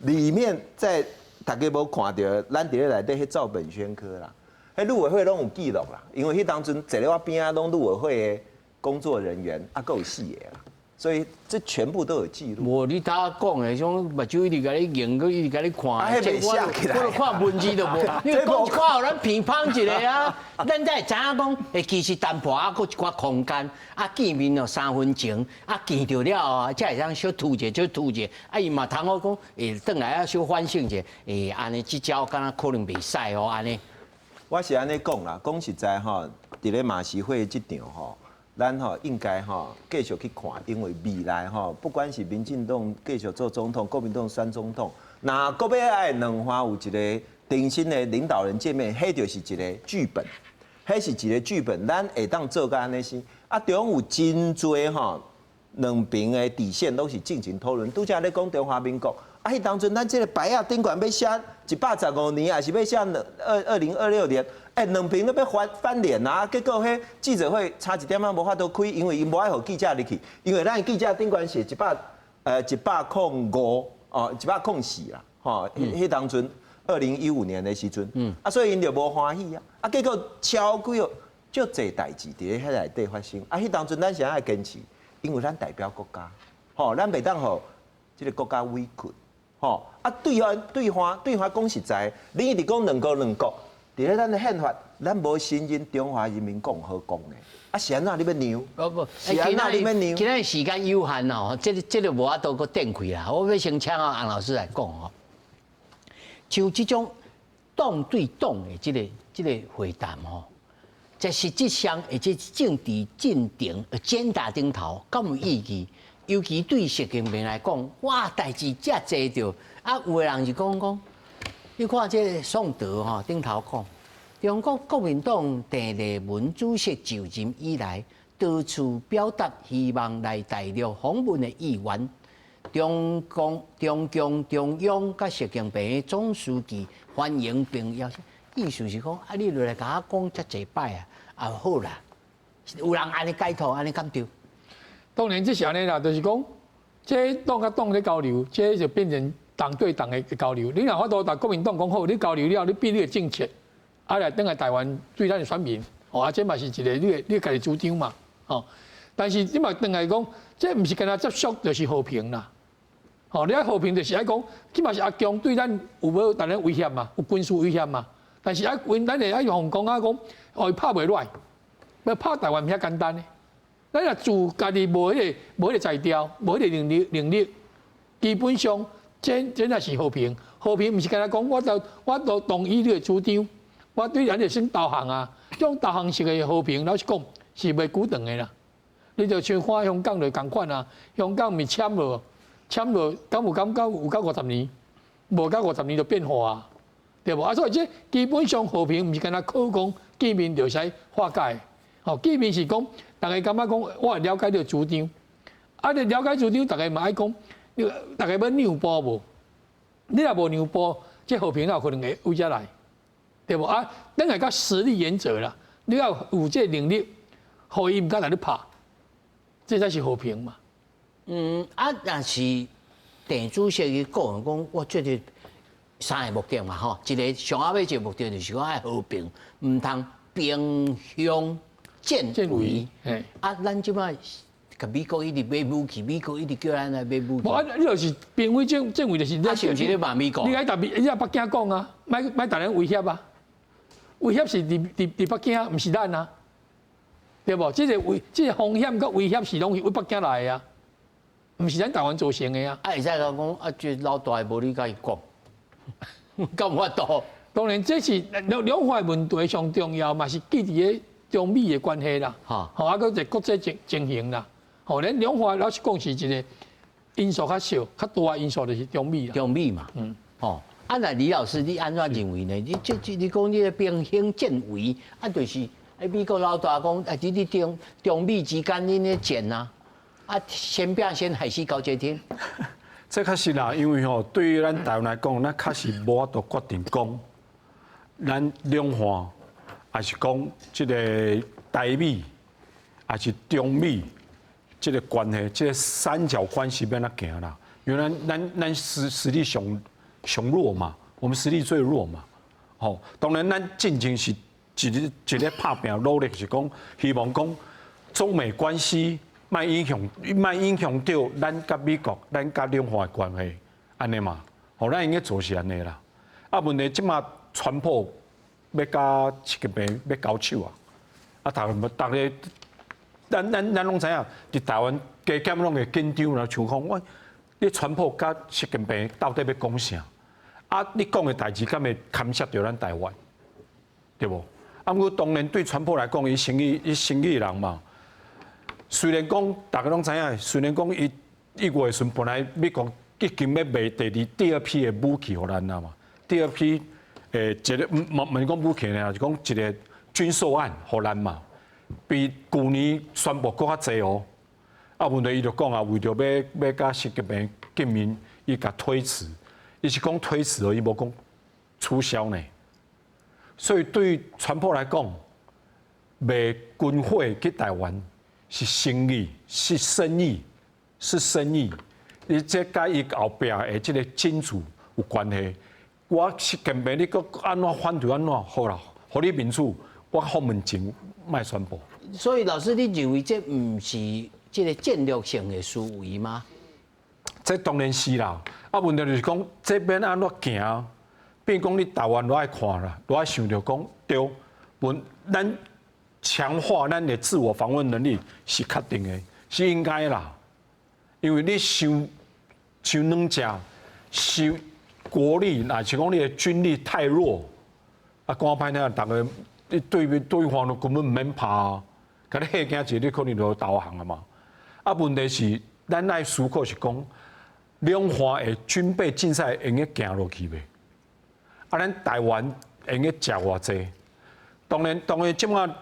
裡面在大家無看著，咱佇咧內底彼照本宣科啦。彼陸委會攏有記錄啦，因為彼當陣坐咧我邊仔攏陸委會的工作人員，啊，閣有四個啦。所以這全部都有記錄。無，你頭講的，種目睭一直共你瞪，閣一直共你看。這寫起來。我看文字都無。你講一寡，予咱評判一下啊。咱才會知影講，欸，其實談判還閣一寡空間，啊，見面哦三分鐘，啊，見著了後，才會當小吐者，小吐者。啊，伊嘛通好講，會轉來啊，小反省者，欸，按呢這招敢若可能袂使哦，按呢。我是按呢講啦，講實在吼，佇咧馬習會這場吼。咱吼應該吼繼續去看，因為未來吼不管是民進黨繼續做總統，國民黨選總統，若閣欲愛兩岸有一個頂新的領導人見面，彼就是一個劇本，彼是一個劇本，咱會當做甲按呢生。啊，中有真濟吼兩邊的底線攏是進行討論。拄才咧講中華民國，啊，彼當陣咱這個牌仔頂懸欲寫115年，抑是欲寫2026年？欸，兩邊都欲翻臉啊！結果彼記者會差一點仔無法度開，因為𪜶無愛予記者入去，因為咱記者頂懸寫105哦，104啦，吼，彼當陣2015年的時陣，啊，所以𪜶就無歡喜啊，啊，結果超幾個足濟代誌佇咧彼內底發生，啊，彼當陣咱是愛堅持，因為咱代表國家，吼，咱袂當予這個國家委屈，吼，啊，對岸講實在，你一直講兩國兩國。佇咧咱的憲法，咱無承認中華人民共和國呢。啊，是按怎你欲讓？不不，是按怎你欲讓？今仔時間有限哦，這個無法度閣展開啦。我欲先請洪老師來講哦。像這種黨對黨的這個會談吼，在實質上或者政治進程煎打頂頭，敢有意義？尤其對習近平來講，哇，代誌遮濟著，啊，有的人是講講。你看這個宋德吼頂頭講，中國國民黨鄭麗文主席就任以來，多次表達希望來大陸訪問的意願。中共中共中央佮習近平總書記歡迎並邀請，意思是講啊，你落來共我講遮濟擺啊，啊好啦，有人按呢解讀，按呢敢對？當然這是按呢啦，就是講這黨佮黨咧交流，這就變成黨對黨的交流。你若法度共國民黨講好，你交流了，你變你的政策，啊來轉來台灣對咱的選民，哦啊這嘛是一個你家己主張嘛，哦。但是你嘛轉來講，這毋是干焦接觸就是和平啦，吼，你愛和平就是愛講，起碼是阿強對咱有無當然威脅嘛，有軍事威脅嘛。但是愛咱會愛用講啊講，哦，伊拍袂落來，欲拍台灣毋遐簡單的。咱若自家己無彼個才調，無彼個能力，基本上這若是和平。和平毋是干焦講，我都同意你的主張，我對咱就先投降啊。這種投降式的和平，老實講是袂久長的啦。你就像看香港就仝款啊，香港毋是簽落簽落，敢有感覺有夠五十年？無夠五十年就變化啊，對無？啊，所以這基本上和平毋是干焦靠講見面就使化解。吼，見面是講，逐家感覺講，我會了解你的主張，啊，你了解主張，逐家嘛愛講，你逐家欲讓步無？你若無讓步，這和平哪有可能會為遮來？對無？啊，咱會較實力原則啦，你要有這個能力，予伊毋敢來你拍，這才是和平嘛。嗯，啊，若是鄭主席伊講講，我覺得三個目的嘛，吼，一個上後尾一個目的就是講愛和平，毋通兵凶戰危。啊，咱這擺共美國一直買武器，美國一直叫咱來買武器。無啊，你就是兵非戰戰危，就是你是毋是咧罵美國？你愛特別，你愛北京講啊，莫莫逐人威脅啊，威脅是佇北京，毋是咱啊，對無？這個風險佮威脅是攏是為北京來的啊，毋是咱台灣造成的啊。啊，會使講啊，這老大無你共伊講，敢有法度？當然，這是兩岸問題上重要嘛，是記佇咧中美的關係啦，吼啊，閣一個國際情形啦，吼，咱兩岸老實講是一個因素較少，較大因素就是中美啦。中美嘛，吼，啊，那李老師你按怎認為呢？你這你講你個兵凶戰危，啊，就是美國老大講，啊，你中美之間恁咧戰啊，啊，先拼先害死高捷天。這確實啦，因為吼，對於咱台灣來講，咱確實無法度決定講，咱兩岸，還是講這個台美，還是中美，這個關係，這個三角關係欲按怎行啦？因為咱實力上弱嘛，我們實力最弱嘛。吼，當然咱進前是一直一咧拍拚努力，是講希望講中美關係莫影響著咱佮美國、咱佮兩岸的關係，按呢嘛。吼，咱應該做是按呢啦。啊，問題這馬川普欲佮習近平欲交手啊！啊，逐家，咱攏知影，佇台灣加減攏會緊張啦，像講我，你川普佮習近平到底欲講啥？啊，你講的代誌敢會牽涉著咱台灣，對無？啊，毋過當然對川普來講，伊生意人嘛。雖然講逐家攏知影，雖然講伊1月的時陣本來美國已經欲賣第二批的武器予咱啦嘛，第二批一個毋是講武器呢，是講一個軍售案予咱嘛，比舊年宣布閣較濟哦。啊，問題伊就講啊，為著欲佮習近平見面，伊共推遲，伊是講推遲而已，無講取消呢。所以對川普來講，賣軍火去台灣是生意，是生意，是生意。伊這佮伊後壁的這個金主有關係。我習近平，你閣按怎反對按怎好啦，予你民主，我訪問前莫宣布。所以老師，你認為這毋是這個戰略性的思維嗎？這當然是啦。啊，問題就是講這欲按怎行，變講你台灣都愛看啦，都愛想著講對，阮咱強化咱的自我防衛能力是確定的，是應該啦。因為你傷傷軟食，傷國力，若是講你的軍力太弱，啊，講歹聽，逐家你對面對方都根本毋免拍，共你嚇驚一下，你可能就投降啊嘛。啊，問題是，咱愛思考是講，兩岸的軍備競賽會用得行落去袂？啊，咱台灣會用得食偌濟？當然，當然，這馬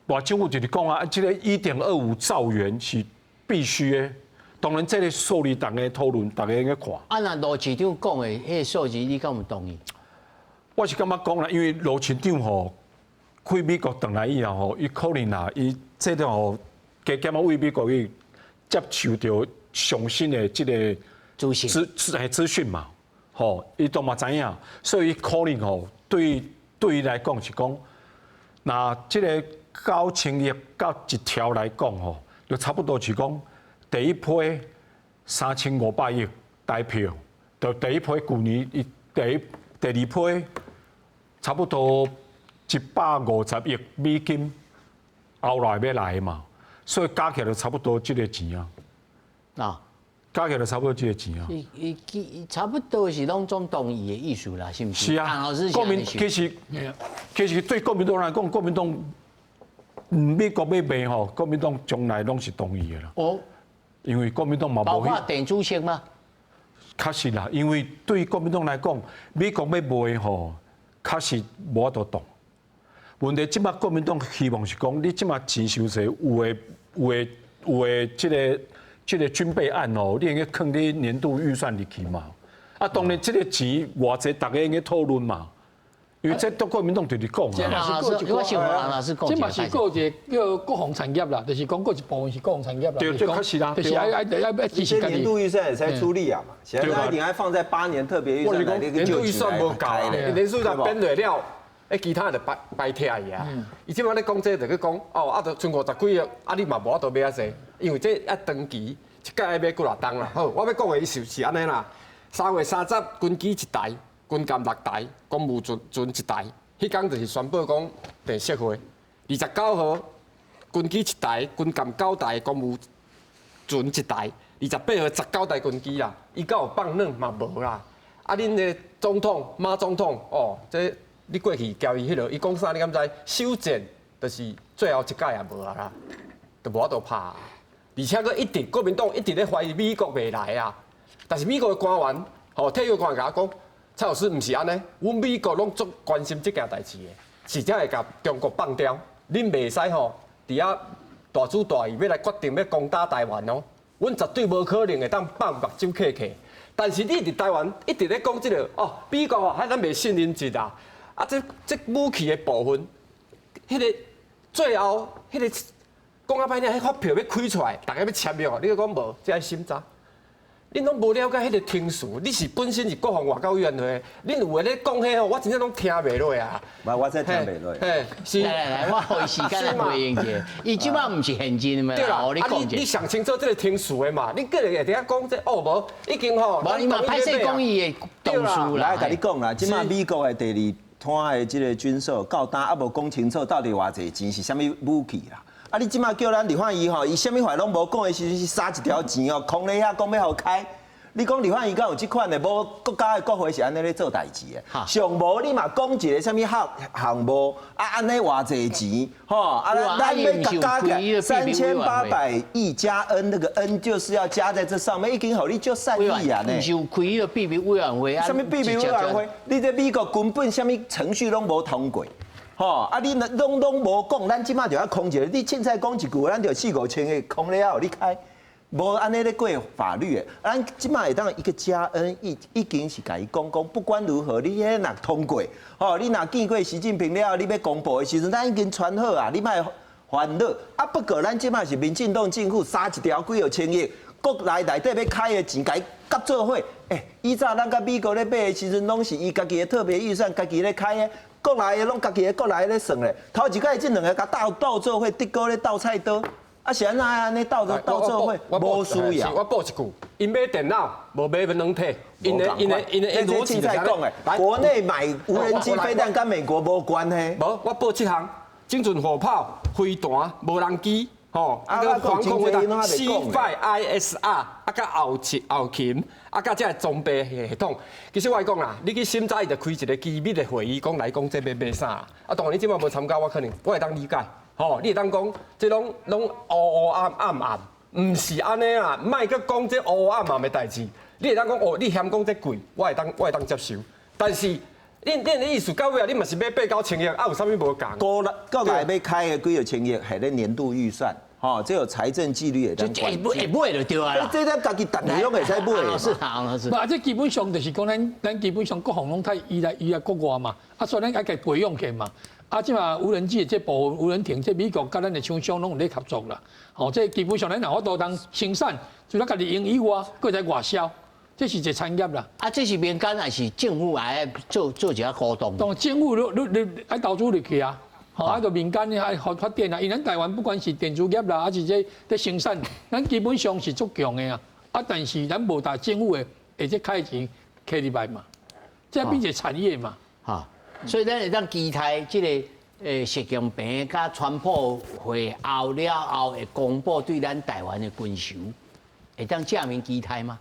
賴政府就是講啊，這個1.25兆元是必須的。當然，這個數字逐家討論，逐家應該看。啊，若盧市長講的彼個數字，你敢有同意？我是感覺講啦，因為盧市長吼，去美國轉來以後吼，伊可能啊，伊這個吼，加減仔為美國去接受著上新的這個資訊嘛，吼，伊都嘛知影，所以伊可能吼，對伊來講是講，若這個9000億到1兆來講吼，就差不多是講第一批3500億，台票，就第一批舊年伊第一第二批差不多150億美金，後來欲來嘛，所以加起來就差不多這个錢啊。加起來差不多這个錢啊。伊伊差不多是攏總同意的意思啦，是毋是？是啊，國民其實對國民黨來講，國民黨美國欲賣吼，國民黨從來攏是同意的啦。因為國民黨嘛無包括鄭主席嗎？確實啦，因為對國民黨來講，美國欲賣吼，確實無法度擋。問題這擺國民黨希望是講，你這擺錢傷濟，有的這個軍備案哦，你應該囥佇年度預算入去嘛。啊，當然這個錢偌濟，大家應該討論嘛。因為這都國民黨直直講啊。我想老師講，這嘛是閣一個叫國防產業啦，就是講閣一部分是國防產業啦。對，這確實啦。就是愛愛愛愛支持年度預算會使處理啊嘛，現在一定愛放在8年特別預算來。年度預算無夠，年度預算變落了，其他就排排拆去啊。伊這擺咧講這個，就去講哦，啊，就賰50幾億，啊，你嘛無法度買遐濟，因為這愛長期，一屆愛買幾若冬啦。好，我欲講的意思是按呢啦。3月30，軍機一台，軍艦六台，公務船一台。彼工就是宣布講鄭釋會。29號，軍機一台，軍艦九台，公務船一台。28號19台軍機啦，伊敢有放軟嘛無啦。啊，恁的總統馬總統哦，這你過去交伊彼落，伊講啥你敢知？休戰就是最後一屆也無啊啦，就無法度拍。而且閣一直國民黨一直咧懷疑美國袂來啊，但是美國的官員，吼退休官員共我講，蔡老師毋是按呢，阮美國攏足關心這件代誌的，是才會共中國放刁，恁袂使吼佇遐大主大意欲來決定欲攻打台灣哦，阮絕對無可能會當放目睭瞌瞌。但是你佇台灣一直咧講這个哦，美國哦，咱袂信任這啊，啊這武器的部分，彼个最後彼个講較歹聽，彼發票欲開出來，大家欲簽約，你閣講無，這愛審查。恁攏無了解彼个程序，你是本身是國防外交委員會，恁有的咧講彼吼，我真正攏聽袂落啊。無，我真聽袂落。嘿，是。來來來，我予伊時間來回應一下。伊這擺毋是現金嘛？對啦，啊你你想清楚這个程序的嘛？你閣會佇遐講這哦無，已經吼。無，伊嘛歹勢講伊的同事啦。來，共你講啦，這擺美國的第二攤的這个軍售到今猶無講清楚，到底偌濟錢是啥物武器啦？啊！你這擺叫咱立法院吼，伊啥物話攏無講的時陣，是撒一條錢哦，空咧遐講欲予開。你講立法院敢有這款的？無國家的國會是按呢咧做代誌的。上無你嘛講一个啥物項項目，啊按呢偌濟錢，吼啊咱欲加起來3800億加 N，那個 N 就是要加在這上面，已經予你足善意啊呢。毋是有開彼个秘密委員會啊？啥物秘密委員會？你這美國根本啥物程序攏無通過。吼！啊，你攏無講，咱這擺就愛空一个。你凊彩講一句，咱就四五千个空咧予你開，無按呢咧過法律的。咱這擺會當一個加 N 已經是共伊講講，不管如何，你彼若通過，吼，你若見過習近平了後，你欲公布的時陣，咱已經傳好啊，你莫煩惱。啊，不過咱這擺是民進黨政府撒一條幾億千億，國內內底欲開的錢，共伊夾做伙。欸，以早咱佮美國咧買的時陣，攏是伊家己的特別預算，家己咧開的。國內的攏家己的國內咧算咧，頭一擺這兩个共鬥鬥做伙，德國咧鬥菜刀，啊是按怎按呢鬥鬥做伙，無需要。我補一句，𪜶買電腦，無買軟體，𪜶的邏輯是講的，國內買無人機飛彈佮美國無關係。無，我報七項：精準火炮、飛彈、無人機，吼，啊閣防空飛彈、C5ISR，啊佮後勤，啊佮這个裝備系統。其實我講啦，你去審查伊就開一个機密的會議，講來講這欲買啥。啊，當然你這擺無參加，我可能我會當理解。吼，你會當講這攏攏烏烏暗暗暗，毋是按呢啦，莫閣講這烏烏暗暗的代誌。你會當講哦，你嫌講這貴，我會當接受。但是恁的意思到尾啊，你嘛是買八九千億，啊有啥物無仝？國內欲開的幾億千億，係咧年度預算。吼，這有財政紀律會當管。會買就對啊啦。這咱家己逐年攏會使買。是啊，是。無，這基本上就是講咱基本上國防攏太依賴國外嘛，啊，所以咱愛共培養起嘛。啊，這馬無人機的這部分無人艇，這美國佮咱的廠商攏有咧合作啦。吼，這基本上咱若法度通生產，除了家己用以外，閣會使外銷，這是一个產業啦。啊，這是民間還是政府愛做做一下鼓動？當政府你愛投資入去啊。吼，啊，就民間愛發發展啊，因為咱台灣不管是電子業啦，還是這這生產，咱基本上是足強的啊。啊，但是咱無達政府的而且開錢揢入來嘛，這變一個產業嘛。哈，所以咱會當期待這個習近平佮川普會後了後會公布對咱台灣的軍售，會當正面期待嗎？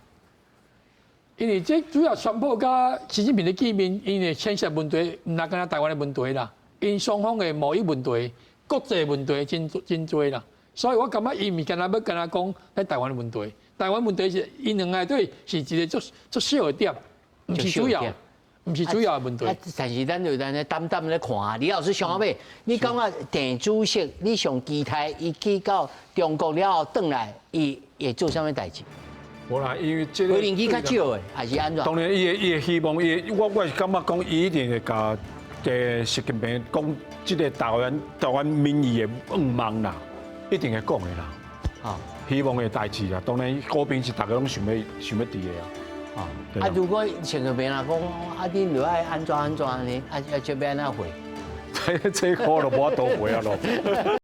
因為這主要川普佮習近平的見面，因為牽涉問題，毋但干焦台灣的問題啦，𪜶雙方的貿易問題、國際問題真真濟啦，所以我感覺伊毋是干焦欲干焦講咱台灣的問題，台灣問題是𪜶兩个對是一個足足小的點，毋是主要，毋是主要的問題。啊，但是咱就咱咧擔擔咧看，李老師想欲，你感覺鄭主席你上期待伊去到中國了後轉來，伊會做啥物代誌？無啦，因為這個可能去較少的，還是按怎？當然，伊的希望，伊我是感覺講，伊一定會共習近平講這個台灣民意的願望啦，一定會講的啦。啊，希望的代誌啦，當然和平是大家攏想欲佇的啊。啊，如果習近平若講，啊，恁著愛按怎按怎呢？啊，這欲按怎回？這個我都無法度回啊囉。